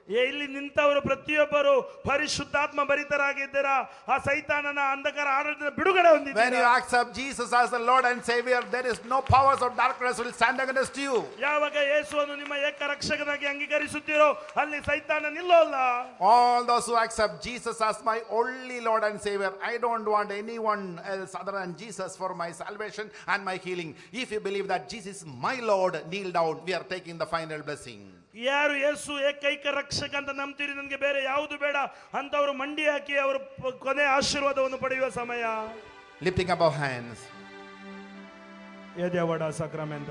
ಏ, ಇಲ್ಲಿ ನಿಂತವರು ಪ್ರತಿಯೊಬ್ಬರು ಪರಿಶುದ್ಧಾತ್ಮ ಭರಿತರಾಗಿದ್ದೀರಾ, ಆ ಸೈತಾನನ ಅಂಧಕಾರ ಆಡಳಿತದ ಬಿಡುಗಡೆ When you ಹೊಂದಿದ್ದೀರಾ. Accept Jesus as the Lord and Savior, there is no powers of darkness will stand against you. ಯಾವಾಗ ಯೇಸುವನ್ನು ನಿಮ್ಮ ಏಕ ರಕ್ಷಕನಾಗಿ ಅಂಗೀಕರಿಸುತ್ತೀರೋ ಅಲ್ಲಿ ಸೈತಾನ ನಿಲ್ಲೋಲ್ಲ. All those who accept Jesus as my only Lord and Savior, I don't want anyone else other than Jesus for my salvation and my healing. If you believe that Jesus is my Lord, kneel down. We are taking the final blessing. ಯಾರು ಯೇಸು ಏಕೈಕ ರಕ್ಷಕ ಅಂತ ನಂಬ್ತೀರಿ, ನನಗೆ ಬೇರೆ ಯಾವುದು ಬೇಡ ಅಂತವರು ಮಂಡಿ ಹಾಕಿ ಅವರು ಕೊನೆ ಆಶೀರ್ವಾದವನ್ನು ಪಡೆಯುವ ಸಮಯ. Lifting up our hands. ಎದೆವಡ ಸಕ್ರಮೆಂತ.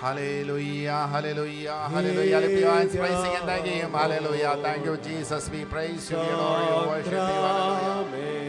Hallelujah, hallelujah, hallelujah. Lift your hands, praising and thanking Him. Hallelujah. Thank you, Jesus. We praise you, we adore you, worship you. Hallelujah.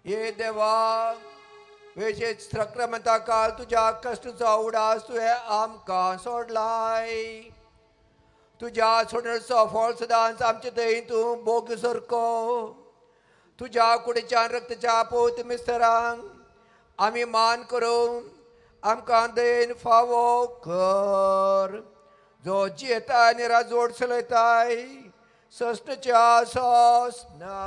हे देवा, वेशेच सक्रमता काल तुज्या कश्टचो उडास तुवें आमकां सोडलाय. तुज्या सोडण्याचो फळ सदांच आमचे थंय तूं भोग सारको. तुज्या कुडीच्या रक्ताच्या पोत मिस्तरांक आमी मान करूं आमकां दयेन फावो कर, जो जियेता आनी राजवट चलयताय सस्नच्या सोसना.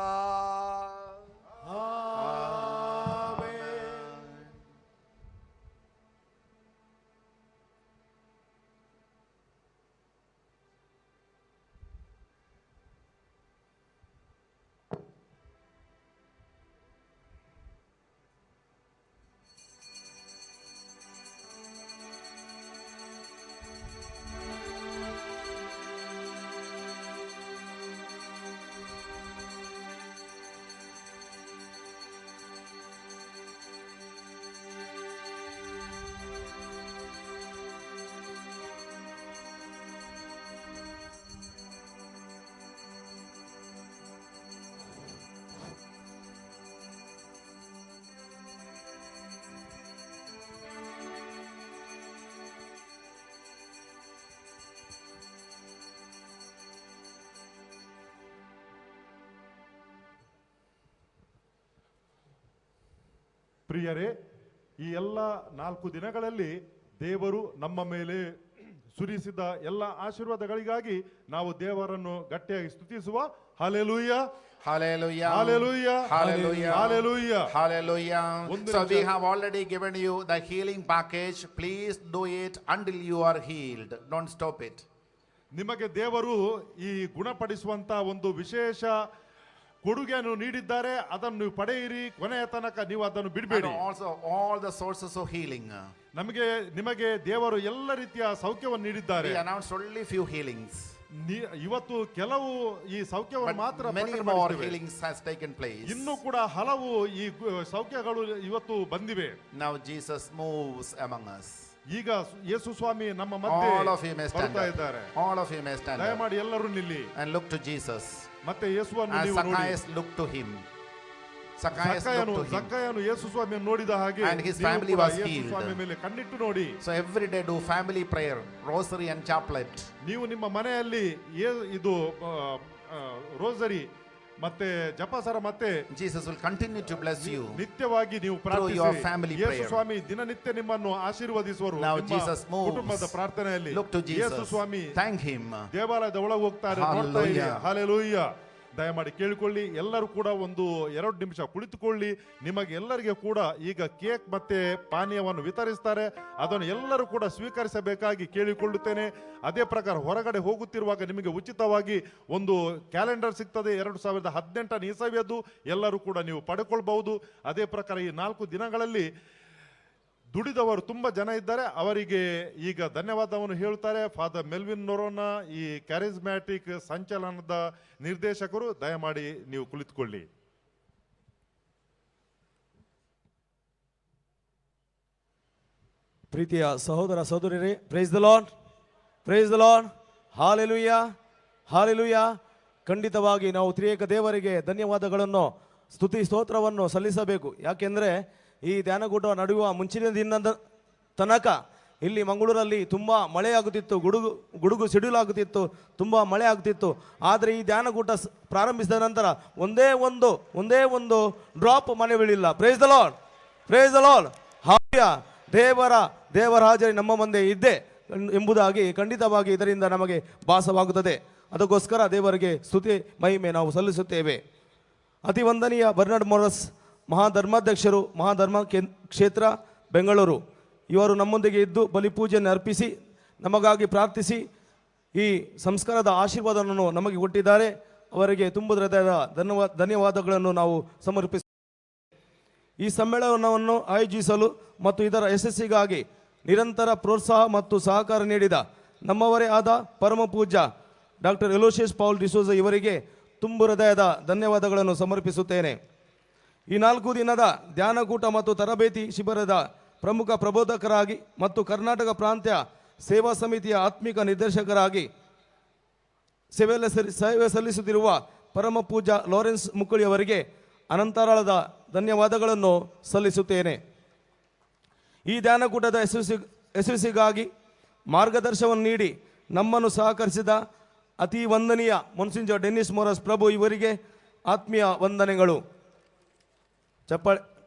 ಪ್ರಿಯರೇ, ಈ ಎಲ್ಲ 4 ದಿನಗಳಲ್ಲಿ ದೇವರು ನಮ್ಮ ಮೇಲೆ ಸುರಿಸಿದ ಎಲ್ಲ ಆಶೀರ್ವಾದಗಳಿಗಾಗಿ ನಾವು ದೇವರನ್ನು ಗಟ್ಟಿಯಾಗಿ ಸ್ತುತಿಸುವ. Hallelujah, Hallelujah. Hallelujah. Hallelujah. Hallelujah. Hallelujah. ಒಂದು So we ನಿಮಿಷ. have already given you the healing package. Please do it until you are healed. Don't stop it. ನಿಮಗೆ ದೇವರು ಈ ಗುಣಪಡಿಸುವಂತ ಒಂದು ವಿಶೇಷ ಕೊಡುಗೆಯನ್ನು ನೀಡಿದ್ದಾರೆ, ಅದನ್ನು ನೀವು ಪಡೆಯಿರಿ, ಕೊನೆಯ ತನಕ ನೀವು ಅದನ್ನು And ಬಿಡಬೇಡಿ. also all the sources of healing. ನಿಮಗೆ ದೇವರು ಎಲ್ಲ ರೀತಿಯ ಸೌಖ್ಯವನ್ನು ನೀಡಿದ್ದಾರೆ. We announced only few healings. ಇವತ್ತು ಕೆಲವು ಈ ಸೌಖ್ಯವನ್ನು But ಮಾತ್ರ many ಪ್ರಕಟ more ಮಾಡಿದ್ದೇವೆ. healings has taken place. ಇನ್ನೂ ಕೂಡ ಹಲವು ಈ ಸೌಖ್ಯಗಳು ಇವತ್ತು ಬಂದಿವೆ. Now Jesus moves among us. ಈಗ ಯೇಸು ಸ್ವಾಮಿ ನಮ್ಮ ಮಧ್ಯೆ All of you may stand ಬರ್ತಾ up. ಇದ್ದಾರೆ. All of you may stand up ದಯಮಾಡಿ ಎಲ್ಲರೂ ನಿಲ್ಲಿ and look to Jesus. ಮತ್ತೆ ಯೇಸುವನ್ನು As ನೀವು ನೋಡಿ. Zacchaeus looked to him. Zacchaeus looked to him. ಜಕ್ಕಾಯನು ಯೇಸು ಸ್ವಾಮಿಯನ್ನು ನೋಡಿದ ಹಾಗೆ And his ನೀವು family ಕೂಡ was ಯೇಸು healed. ಸ್ವಾಮಿ ಮೇಲೆ ಕಣ್ಣಿಟ್ಟು ನೋಡಿ. So every day do family prayer, rosary and chaplet. ನೀವು ನಿಮ್ಮ ಮನೆಯಲ್ಲಿ ಇದು ರೋಸರಿ ಮತ್ತೆ ಜಪಸರ ಮತ್ತೆ Jesus will continue to bless you. ನಿತ್ಯವಾಗಿ ನೀವು Through your ಪ್ರಾರ್ಥಿಸಿ. family ಯೇಸು prayer. ಸ್ವಾಮಿ ದಿನನಿತ್ಯ ನಿಮ್ಮನ್ನು ಆಶೀರ್ವದಿಸುವರು. Now ನಿಮ್ಮ Jesus moves. ಕುಟುಂಬದ ಪ್ರಾರ್ಥನೆಯಲ್ಲಿ Look to Yesu Jesus. Swami Thank him. ದೇವಾಲಯದ ಒಳಗೆ ಹೋಗ್ತಾರೆ, ನೋಡ್ತಾ ಇರಿ. Hallelujah. Hallelujah. ದಯಮಾಡಿ ಕೇಳಿಕೊಳ್ಳಿ, ಎಲ್ಲರೂ ಕೂಡ ಒಂದು 2 ನಿಮಿಷ ಕುಳಿತುಕೊಳ್ಳಿ. ನಿಮಗೆ ಎಲ್ಲರಿಗೆ ಕೂಡ ಈಗ ಕೇಕ್ ಮತ್ತೆ ಪಾನೀಯವನ್ನು ವಿತರಿಸ್ತಾರೆ, ಅದನ್ನು ಎಲ್ಲರೂ ಕೂಡ ಸ್ವೀಕರಿಸಬೇಕಾಗಿ ಕೇಳಿಕೊಳ್ಳುತ್ತೇನೆ. ಅದೇ ಪ್ರಕಾರ ಹೊರಗಡೆ ಹೋಗುತ್ತಿರುವಾಗ ನಿಮಗೆ ಉಚಿತವಾಗಿ ಒಂದು ಕ್ಯಾಲೆಂಡರ್ ಸಿಗ್ತದೆ, 2018ನೇ ಇಸವಿಯದ್ದು, ಎಲ್ಲರೂ ಕೂಡ ನೀವು ಪಡ್ಕೊಳ್ಬಹುದು. ಅದೇ ಪ್ರಕಾರ ಈ 4 ದಿನಗಳಲ್ಲಿ ದುಡಿದವರು ತುಂಬ ಜನ ಇದ್ದಾರೆ, ಅವರಿಗೆ ಈಗ ಧನ್ಯವಾದವನ್ನು ಹೇಳುತ್ತಾರೆ ಫಾದರ್ ಮೆಲ್ವಿನ್ ನೊರೋನ, ಈ ಕ್ಯಾರಿಸ್ಮ್ಯಾಟಿಕ್ ಸಂಚಲನದ ನಿರ್ದೇಶಕರು. ದಯಮಾಡಿ ನೀವು ಕುಳಿತುಕೊಳ್ಳಿ. ಪ್ರೀತಿಯ ಸಹೋದರ ಸಹೋದರಿಯರೇ, Praise the Lord, praise the Lord, hallelujah, hallelujah. ಖಂಡಿತವಾಗಿ ನಾವು ತ್ರಿಯೇಕ ದೇವರಿಗೆ ಧನ್ಯವಾದಗಳನ್ನು, ಸ್ತುತಿ ಸ್ತೋತ್ರವನ್ನು ಸಲ್ಲಿಸಬೇಕು. ಯಾಕೆಂದರೆ ಈ ಧ್ಯಾನಕೂಟ ನಡೆಯುವ ಮುಂಚಿನ ದಿನದ ತನಕ ಇಲ್ಲಿ ಮಂಗಳೂರಲ್ಲಿ ತುಂಬ ಮಳೆಯಾಗುತ್ತಿತ್ತು, ಗುಡುಗು ಗುಡುಗು ಸಿಡಿಲಾಗುತ್ತಿತ್ತು, ತುಂಬ ಮಳೆ ಆಗುತ್ತಿತ್ತು. ಆದರೆ ಈ ಧ್ಯಾನಕೂಟ ಪ್ರಾರಂಭಿಸಿದ ನಂತರ ಒಂದೇ ಒಂದು ಡ್ರಾಪ್ ಮಳೆ ಬೀಳಿಲ್ಲ. Praise the Lord, praise the Lord. Hallelujah. ದೇವರ ಹಾಜರಿ ನಮ್ಮ ಮುಂದೆ ಇದ್ದೆ ಎಂಬುದಾಗಿ ಖಂಡಿತವಾಗಿ ಇದರಿಂದ ನಮಗೆ ಭಾಸವಾಗುತ್ತದೆ. ಅದಕ್ಕೋಸ್ಕರ ದೇವರಿಗೆ ಸ್ತುತಿ ಮಹಿಮೆ ನಾವು ಸಲ್ಲಿಸುತ್ತೇವೆ. ಅತಿ ವಂದನೀಯ ಬರ್ನಾರ್ಡ್ ಮೊರಸ್ ಮಹಾಧರ್ಮಾಧ್ಯಕ್ಷರು, ಮಹಾಧರ್ಮ ಕ್ಷೇತ್ರ ಬೆಂಗಳೂರು, ಇವರು ನಮ್ಮೊಂದಿಗೆ ಇದ್ದು ಬಲಿಪೂಜೆಯನ್ನು ಅರ್ಪಿಸಿ ನಮಗಾಗಿ ಪ್ರಾರ್ಥಿಸಿ ಈ ಸಂಸ್ಕಾರದ ಆಶೀರ್ವಾದವನ್ನು ನಮಗೆ ಕೊಟ್ಟಿದ್ದಾರೆ. ಅವರಿಗೆ ತುಂಬ ಹೃದಯದ ಧನ್ಯವಾದಗಳನ್ನು ನಾವು ಸಮರ್ಪಿಸಿ ಈ ಸಮ್ಮೇಳನವನ್ನು ಆಯೋಜಿಸಲು ಮತ್ತು ಇದರ ಯಶಸ್ಸಿಗಾಗಿ ನಿರಂತರ ಪ್ರೋತ್ಸಾಹ ಮತ್ತು ಸಹಕಾರ ನೀಡಿದ ನಮ್ಮವರೇ ಆದ ಪರಮ ಪೂಜ್ಯ ಡಾಕ್ಟರ್ ಎಲೋಶಿಯಸ್ ಪೌಲ್ ಡಿಸೋಜ ಇವರಿಗೆ ತುಂಬು ಹೃದಯದ ಧನ್ಯವಾದಗಳನ್ನು ಸಮರ್ಪಿಸುತ್ತೇನೆ. ಈ 4 ದಿನದ ಧ್ಯಾನಕೂಟ ಮತ್ತು ತರಬೇತಿ ಶಿಬಿರದ ಪ್ರಮುಖ ಪ್ರಬೋಧಕರಾಗಿ ಮತ್ತು ಕರ್ನಾಟಕ ಪ್ರಾಂತ್ಯ ಸೇವಾ ಸಮಿತಿಯ ಆತ್ಮಿಕ ನಿರ್ದೇಶಕರಾಗಿ ಸೇವೆ ಸಲ್ಲಿಸುತ್ತಿರುವ ಪರಮ ಪೂಜ್ಯ ಲಾರೆನ್ಸ್ ಮುಕ್ಕಳಿಯವರಿಗೆ ಅನಂತರಾಳದ ಧನ್ಯವಾದಗಳನ್ನು ಸಲ್ಲಿಸುತ್ತೇನೆ. ಈ ಧ್ಯಾನಕೂಟದ ಯಶಸ್ವಿಗಾಗಿ ಮಾರ್ಗದರ್ಶನವನ್ನು ನೀಡಿ ನಮ್ಮನ್ನು ಸಹಕರಿಸಿದ ಅತಿ ವಂದನೀಯ ಮೊನ್ಸಿಂಜೋ ಡೆನ್ನಿಸ್ ಮೊರಸ್ ಪ್ರಭು ಇವರಿಗೆ ಆತ್ಮೀಯ ವಂದನೆಗಳು. ಚಪ್ಪಾಳೆ.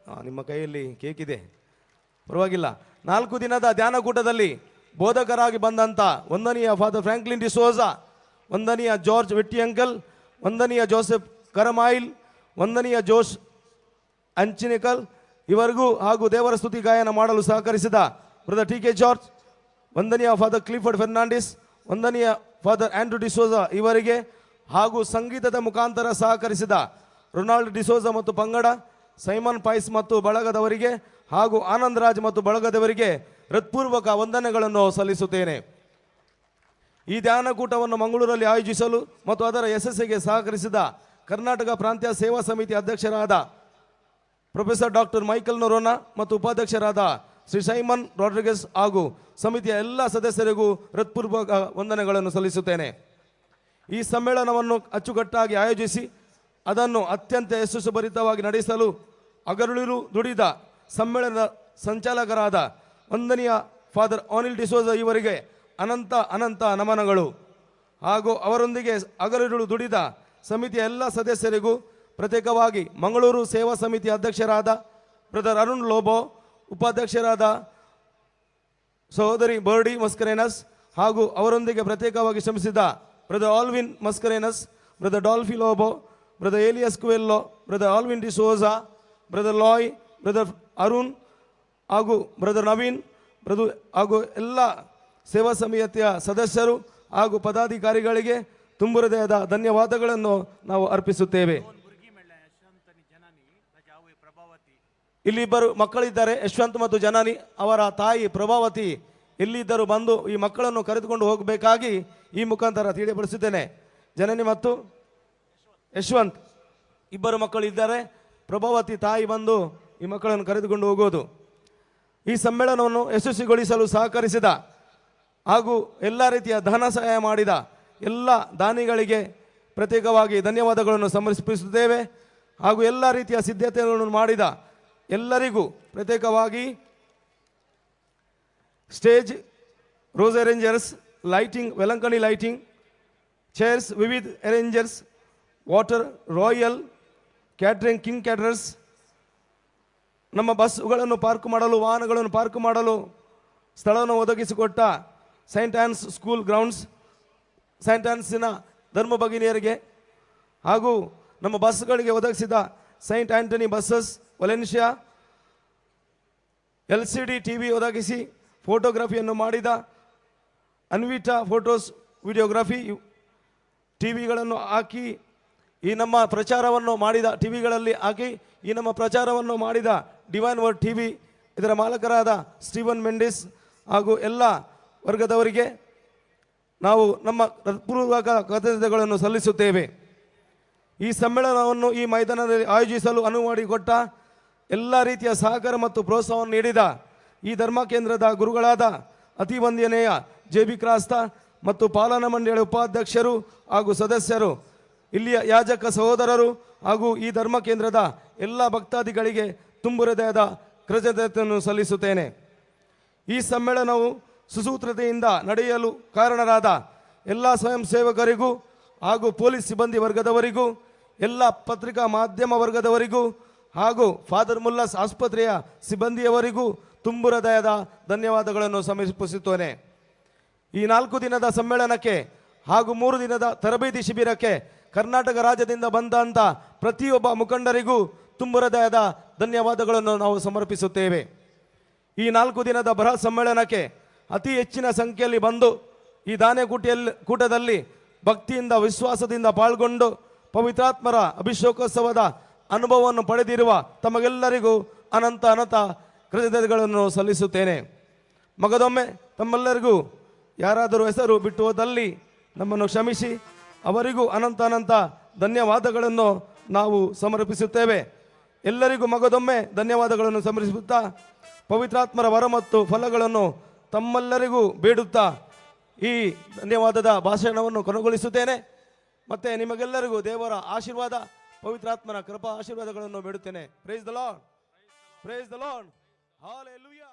ನಿಮ್ಮ ಕೈಯಲ್ಲಿ ಕೇಕ್ ಇದೆ, ಪರವಾಗಿಲ್ಲ. 4 ದಿನದ ಧ್ಯಾನಕೂಟದಲ್ಲಿ ಬೋಧಕರಾಗಿ ಬಂದಂಥ ವಂದನೀಯ ಫಾದರ್ ಫ್ರಾಂಕ್ಲಿನ್ ಡಿಸೋಜಾ, ವಂದನೀಯ ಜಾರ್ಜ್ ವೆಟ್ಟಿ ಅಂಕಲ್, ವಂದನೀಯ ಜೋಸೆಫ್ ಕರಮಾಯಿಲ್, ವಂದನೀಯ ಜೋಶ್ ಅಂಚಿನಿಕಲ್ ಇವರಿಗೂ ಹಾಗೂ ದೇವರ ಸ್ತುತಿ ಗಾಯನ ಮಾಡಲು ಸಹಕರಿಸಿದ ಬ್ರದರ್ ಟಿ ಕೆ ಜಾರ್ಜ್, ವಂದನೀಯ ಫಾದರ್ ಕ್ಲಿಫರ್ಡ್ ಫೆರ್ನಾಂಡಿಸ್, ವಂದನೀಯ ಫಾದರ್ ಆಂಡ್ರೂ ಡಿಸೋಜಾ ಇವರಿಗೆ ಹಾಗೂ ಸಂಗೀತದ ಮುಖಾಂತರ ಸಹಕರಿಸಿದ ರೊನಾಲ್ಡ್ ಡಿಸೋಜಾ ಮತ್ತು ಪಂಗಡ, ಸೈಮನ್ ಪಾಯ್ಸ್ ಮತ್ತು ಬಳಗದವರಿಗೆ ಹಾಗೂ ಆನಂದ್ ರಾಜ್ ಮತ್ತು ಬಳಗದವರಿಗೆ ಹೃತ್ಪೂರ್ವಕ ವಂದನೆಗಳನ್ನು ಸಲ್ಲಿಸುತ್ತೇನೆ. ಈ ಧ್ಯಾನಕೂಟವನ್ನು ಮಂಗಳೂರಲ್ಲಿ ಆಯೋಜಿಸಲು ಮತ್ತು ಅದರ ಯಶಸ್ಸಿಗೆ ಸಹಕರಿಸಿದ ಕರ್ನಾಟಕ ಪ್ರಾಂತ್ಯ ಸೇವಾ ಸಮಿತಿ ಅಧ್ಯಕ್ಷರಾದ ಪ್ರೊಫೆಸರ್ ಡಾಕ್ಟರ್ ಮೈಕಲ್ ನೊರೋನಾ ಮತ್ತು ಉಪಾಧ್ಯಕ್ಷರಾದ ಶ್ರೀ ಸೈಮನ್ ರಾಡ್ರಿಗಸ್ ಹಾಗೂ ಸಮಿತಿಯ ಎಲ್ಲ ಸದಸ್ಯರಿಗೂ ಹೃತ್ಪೂರ್ವಕ ವಂದನೆಗಳನ್ನು ಸಲ್ಲಿಸುತ್ತೇನೆ. ಈ ಸಮ್ಮೇಳನವನ್ನು ಅಚ್ಚುಕಟ್ಟಾಗಿ ಆಯೋಜಿಸಿ ಅದನ್ನು ಅತ್ಯಂತ ಯಶಸ್ಸುಭರಿತವಾಗಿ ನಡೆಸಲು ಹಗಲಿರುಳು ದುಡಿದ ಸಮ್ಮೇಳನದ ಸಂಚಾಲಕರಾದ ವಂದನೀಯ ಫಾದರ್ ಅನಿಲ್ ಡಿಸೋಜ ಇವರಿಗೆ ಅನಂತ ಅನಂತ ನಮನಗಳು ಹಾಗೂ ಅವರೊಂದಿಗೆ ಹಗಲಿರುಳು ದುಡಿದ ಸಮಿತಿಯ ಎಲ್ಲ ಸದಸ್ಯರಿಗೂ, ಪ್ರತ್ಯೇಕವಾಗಿ ಮಂಗಳೂರು ಸೇವಾ ಸಮಿತಿ ಅಧ್ಯಕ್ಷರಾದ ಬ್ರದರ್ ಅರುಣ್ ಲೋಬೋ, ಉಪಾಧ್ಯಕ್ಷರಾದ ಸಹೋದರಿ ಬರ್ಡಿ ಮಸ್ಕರೇನಸ್ ಹಾಗೂ ಅವರೊಂದಿಗೆ ಪ್ರತ್ಯೇಕವಾಗಿ ಶ್ರಮಿಸಿದ brother Alwin Mascarenhas, brother Dolphy Lobo, brother Elias Coelho, brother Alwin D'Souza, brother Loy, brother Arun ಹಾಗೂ ಬ್ರದರ್ ನವೀನ್ ಬ್ರದು ಹಾಗೂ ಎಲ್ಲ ಸೇವಾ ಸಮಿತಿಯ ಸದಸ್ಯರು ಹಾಗೂ ಪದಾಧಿಕಾರಿಗಳಿಗೆ ತುಂಬು ಹೃದಯದ ಧನ್ಯವಾದಗಳನ್ನು ನಾವು ಅರ್ಪಿಸುತ್ತೇವೆ. ಇಲ್ಲಿ ಇಬ್ಬರು ಮಕ್ಕಳಿದ್ದಾರೆ, ಯಶವಂತ್ ಮತ್ತು ಜನನಿ. ಅವರ ತಾಯಿ ಪ್ರಭಾವತಿ ಎಲ್ಲಿದ್ದರೂ ಬಂದು ಈ ಮಕ್ಕಳನ್ನು ಕರೆದುಕೊಂಡು ಹೋಗಬೇಕಾಗಿ ಈ ಮುಖಾಂತರ ತಿಳಿಯಪಡಿಸುತ್ತೇನೆ. ಜನನಿ ಮತ್ತು ಯಶವಂತ್ ಇಬ್ಬರು ಮಕ್ಕಳಿದ್ದಾರೆ. ಪ್ರಭಾವತಿ ತಾಯಿ ಬಂದು ಈ ಮಕ್ಕಳನ್ನು ಕರೆದುಕೊಂಡು ಹೋಗೋದು. ಈ ಸಮ್ಮೇಳನವನ್ನು ಯಶಸ್ವಿಗೊಳಿಸಲು ಸಹಕರಿಸಿದ ಹಾಗೂ ಎಲ್ಲ ರೀತಿಯ ಧನ ಸಹಾಯ ಮಾಡಿದ ಎಲ್ಲ ದಾನಿಗಳಿಗೆ ಪ್ರತ್ಯೇಕವಾಗಿ ಧನ್ಯವಾದಗಳನ್ನು ಸಮರ್ಪಿಸುತ್ತೇವೆ. ಹಾಗೂ ಎಲ್ಲ ರೀತಿಯ ಸಿದ್ಧತೆಗಳನ್ನು ಮಾಡಿದ ಎಲ್ಲರಿಗೂ ಪ್ರತ್ಯೇಕವಾಗಿ stage, rose arrangers, lighting, Velankanni lighting, chairs, ವಿವಿಧ arrangers, water, royal catering, king caterers, ನಮ್ಮ ಬಸ್ಸುಗಳನ್ನು ಪಾರ್ಕ್ ಮಾಡಲು, ವಾಹನಗಳನ್ನು ಪಾರ್ಕ್ ಮಾಡಲು ಸ್ಥಳವನ್ನು ಒದಗಿಸಿಕೊಟ್ಟ Saint Ann's school grounds, Saint ಆನ್ಸಿನ ಧರ್ಮ ಭಗಿನಿಯರಿಗೆ ಹಾಗೂ ನಮ್ಮ ಬಸ್ಗಳಿಗೆ ಒದಗಿಸಿದ Saint Antony buses, Valencia, LCD TV ಒದಗಿಸಿ ಫೋಟೋಗ್ರಫಿಯನ್ನು ಮಾಡಿದ ಅನ್ವಿಟಾ ಫೋಟೋಸ್ ವಿಡಿಯೋಗ್ರಫಿ, ಟಿವಿಗಳನ್ನು ಹಾಕಿ ಈ ನಮ್ಮ ಪ್ರಚಾರವನ್ನು ಮಾಡಿದ, ಟಿವಿಗಳಲ್ಲಿ ಹಾಕಿ ಈ ನಮ್ಮ ಪ್ರಚಾರವನ್ನು ಮಾಡಿದ ಡಿವೈನ್ ವರ್ಡ್ ಟಿವಿ ಇದರ ಮಾಲಕರಾದ ಸ್ಟೀವನ್ ಮೆಂಡಿಸ್ ಹಾಗೂ ಎಲ್ಲ ವರ್ಗದವರಿಗೆ ನಾವು ನಮ್ಮ ಹೃತ್ಪೂರ್ವಕ ಕೃತಜ್ಞತೆಗಳನ್ನು ಸಲ್ಲಿಸುತ್ತೇವೆ. ಈ ಸಮ್ಮೇಳನವನ್ನು ಈ ಮೈದಾನದಲ್ಲಿ ಆಯೋಜಿಸಲು ಅನುವು ಮಾಡಿಕೊಟ್ಟ, ಎಲ್ಲ ರೀತಿಯ ಸಹಕಾರ ಮತ್ತು ಪ್ರೋತ್ಸಾಹವನ್ನು ನೀಡಿದ ಈ ಧರ್ಮ ಕೇಂದ್ರದ ಗುರುಗಳಾದ ಅತಿ ವಂದನೀಯ ಜೆ ಬಿ ಕ್ರಾಸ್ತ ಮತ್ತು ಪಾಲನಾ ಮಂಡಳಿಯ ಉಪಾಧ್ಯಕ್ಷರು ಹಾಗೂ ಸದಸ್ಯರು, ಇಲ್ಲಿಯ ಯಾಜಕ ಸಹೋದರರು ಹಾಗೂ ಈ ಧರ್ಮ ಕೇಂದ್ರದ ಎಲ್ಲ ಭಕ್ತಾದಿಗಳಿಗೆ ತುಂಬು ಹೃದಯದ ಕೃತಜ್ಞತೆಯನ್ನು ಸಲ್ಲಿಸುತ್ತೇನೆ. ಈ ಸಮ್ಮೇಳನವು ಸುಸೂತ್ರತೆಯಿಂದ ನಡೆಯಲು ಕಾರಣರಾದ ಎಲ್ಲ ಸ್ವಯಂ ಸೇವಕರಿಗೂ ಹಾಗೂ ಪೊಲೀಸ್ ಸಿಬ್ಬಂದಿ ವರ್ಗದವರಿಗೂ, ಎಲ್ಲ ಪತ್ರಿಕಾ ಮಾಧ್ಯಮ ವರ್ಗದವರಿಗೂ ಹಾಗೂ ಫಾದರ್ ಮುಲ್ಲಸ್ ಆಸ್ಪತ್ರೆಯ ಸಿಬ್ಬಂದಿಯವರಿಗೂ ತುಂಬು ಹೃದಯದ ಧನ್ಯವಾದಗಳನ್ನು ಸಮರ್ಪಿಸುತ್ತೇನೆ. ಈ 4 ದಿನದ ಸಮ್ಮೇಳನಕ್ಕೆ ಹಾಗೂ 3 ದಿನದ ತರಬೇತಿ ಶಿಬಿರಕ್ಕೆ ಕರ್ನಾಟಕ ರಾಜ್ಯದಿಂದ ಬಂದಂಥ ಪ್ರತಿಯೊಬ್ಬ ಮುಖಂಡರಿಗೂ ತುಂಬು ಹೃದಯದ ಧನ್ಯವಾದಗಳನ್ನು ನಾವು ಸಮರ್ಪಿಸುತ್ತೇವೆ. ಈ 4 ದಿನದ ಬೃಹತ್ ಸಮ್ಮೇಳನಕ್ಕೆ ಅತಿ ಹೆಚ್ಚಿನ ಸಂಖ್ಯೆಯಲ್ಲಿ ಬಂದು ಈ ದಾನೆಕೂಟಿಯಲ್ಲಿ ಕೂಟದಲ್ಲಿ ಭಕ್ತಿಯಿಂದ ವಿಶ್ವಾಸದಿಂದ ಪಾಲ್ಗೊಂಡು ಪವಿತ್ರಾತ್ಮರ ಅಭಿಷೇಕೋತ್ಸವದ ಅನುಭವವನ್ನು ಪಡೆದಿರುವ ತಮಗೆಲ್ಲರಿಗೂ ಅನಂತ ಅನಂತ ಕೃತಜ್ಞತೆಗಳನ್ನು ಸಲ್ಲಿಸುತ್ತೇನೆ. ಮಗದೊಮ್ಮೆ ತಮ್ಮೆಲ್ಲರಿಗೂ ಯಾರಾದರೂ ಹೆಸರು ಬಿಟ್ಟು ಹೋದಲ್ಲಿ ನಮ್ಮನ್ನು ಕ್ಷಮಿಸಿ. ಅವರಿಗೂ ಅನಂತ ಅನಂತ ಧನ್ಯವಾದಗಳನ್ನು ನಾವು ಸಮರ್ಪಿಸುತ್ತೇವೆ. ಎಲ್ಲರಿಗೂ ಮಗದೊಮ್ಮೆ ಧನ್ಯವಾದಗಳನ್ನು ಸಮರ್ಪಿಸುತ್ತಾ ಪವಿತ್ರಾತ್ಮರ ವರ ಮತ್ತು ಫಲಗಳನ್ನು ತಮ್ಮೆಲ್ಲರಿಗೂ ಬೇಡುತ್ತಾ ಈ ಧನ್ಯವಾದದ ಭಾಷಣವನ್ನು ಕೊನೆಗೊಳಿಸುತ್ತೇನೆ. ಮತ್ತು ನಿಮಗೆಲ್ಲರಿಗೂ ದೇವರ ಆಶೀರ್ವಾದ ಪವಿತ್ರಾತ್ಮನ ಕೃಪಾ ಆಶೀರ್ವಾದಗಳನ್ನು ಬೇಡುತ್ತೇನೆ. Praise the Lord, praise the Lord, hallelujah.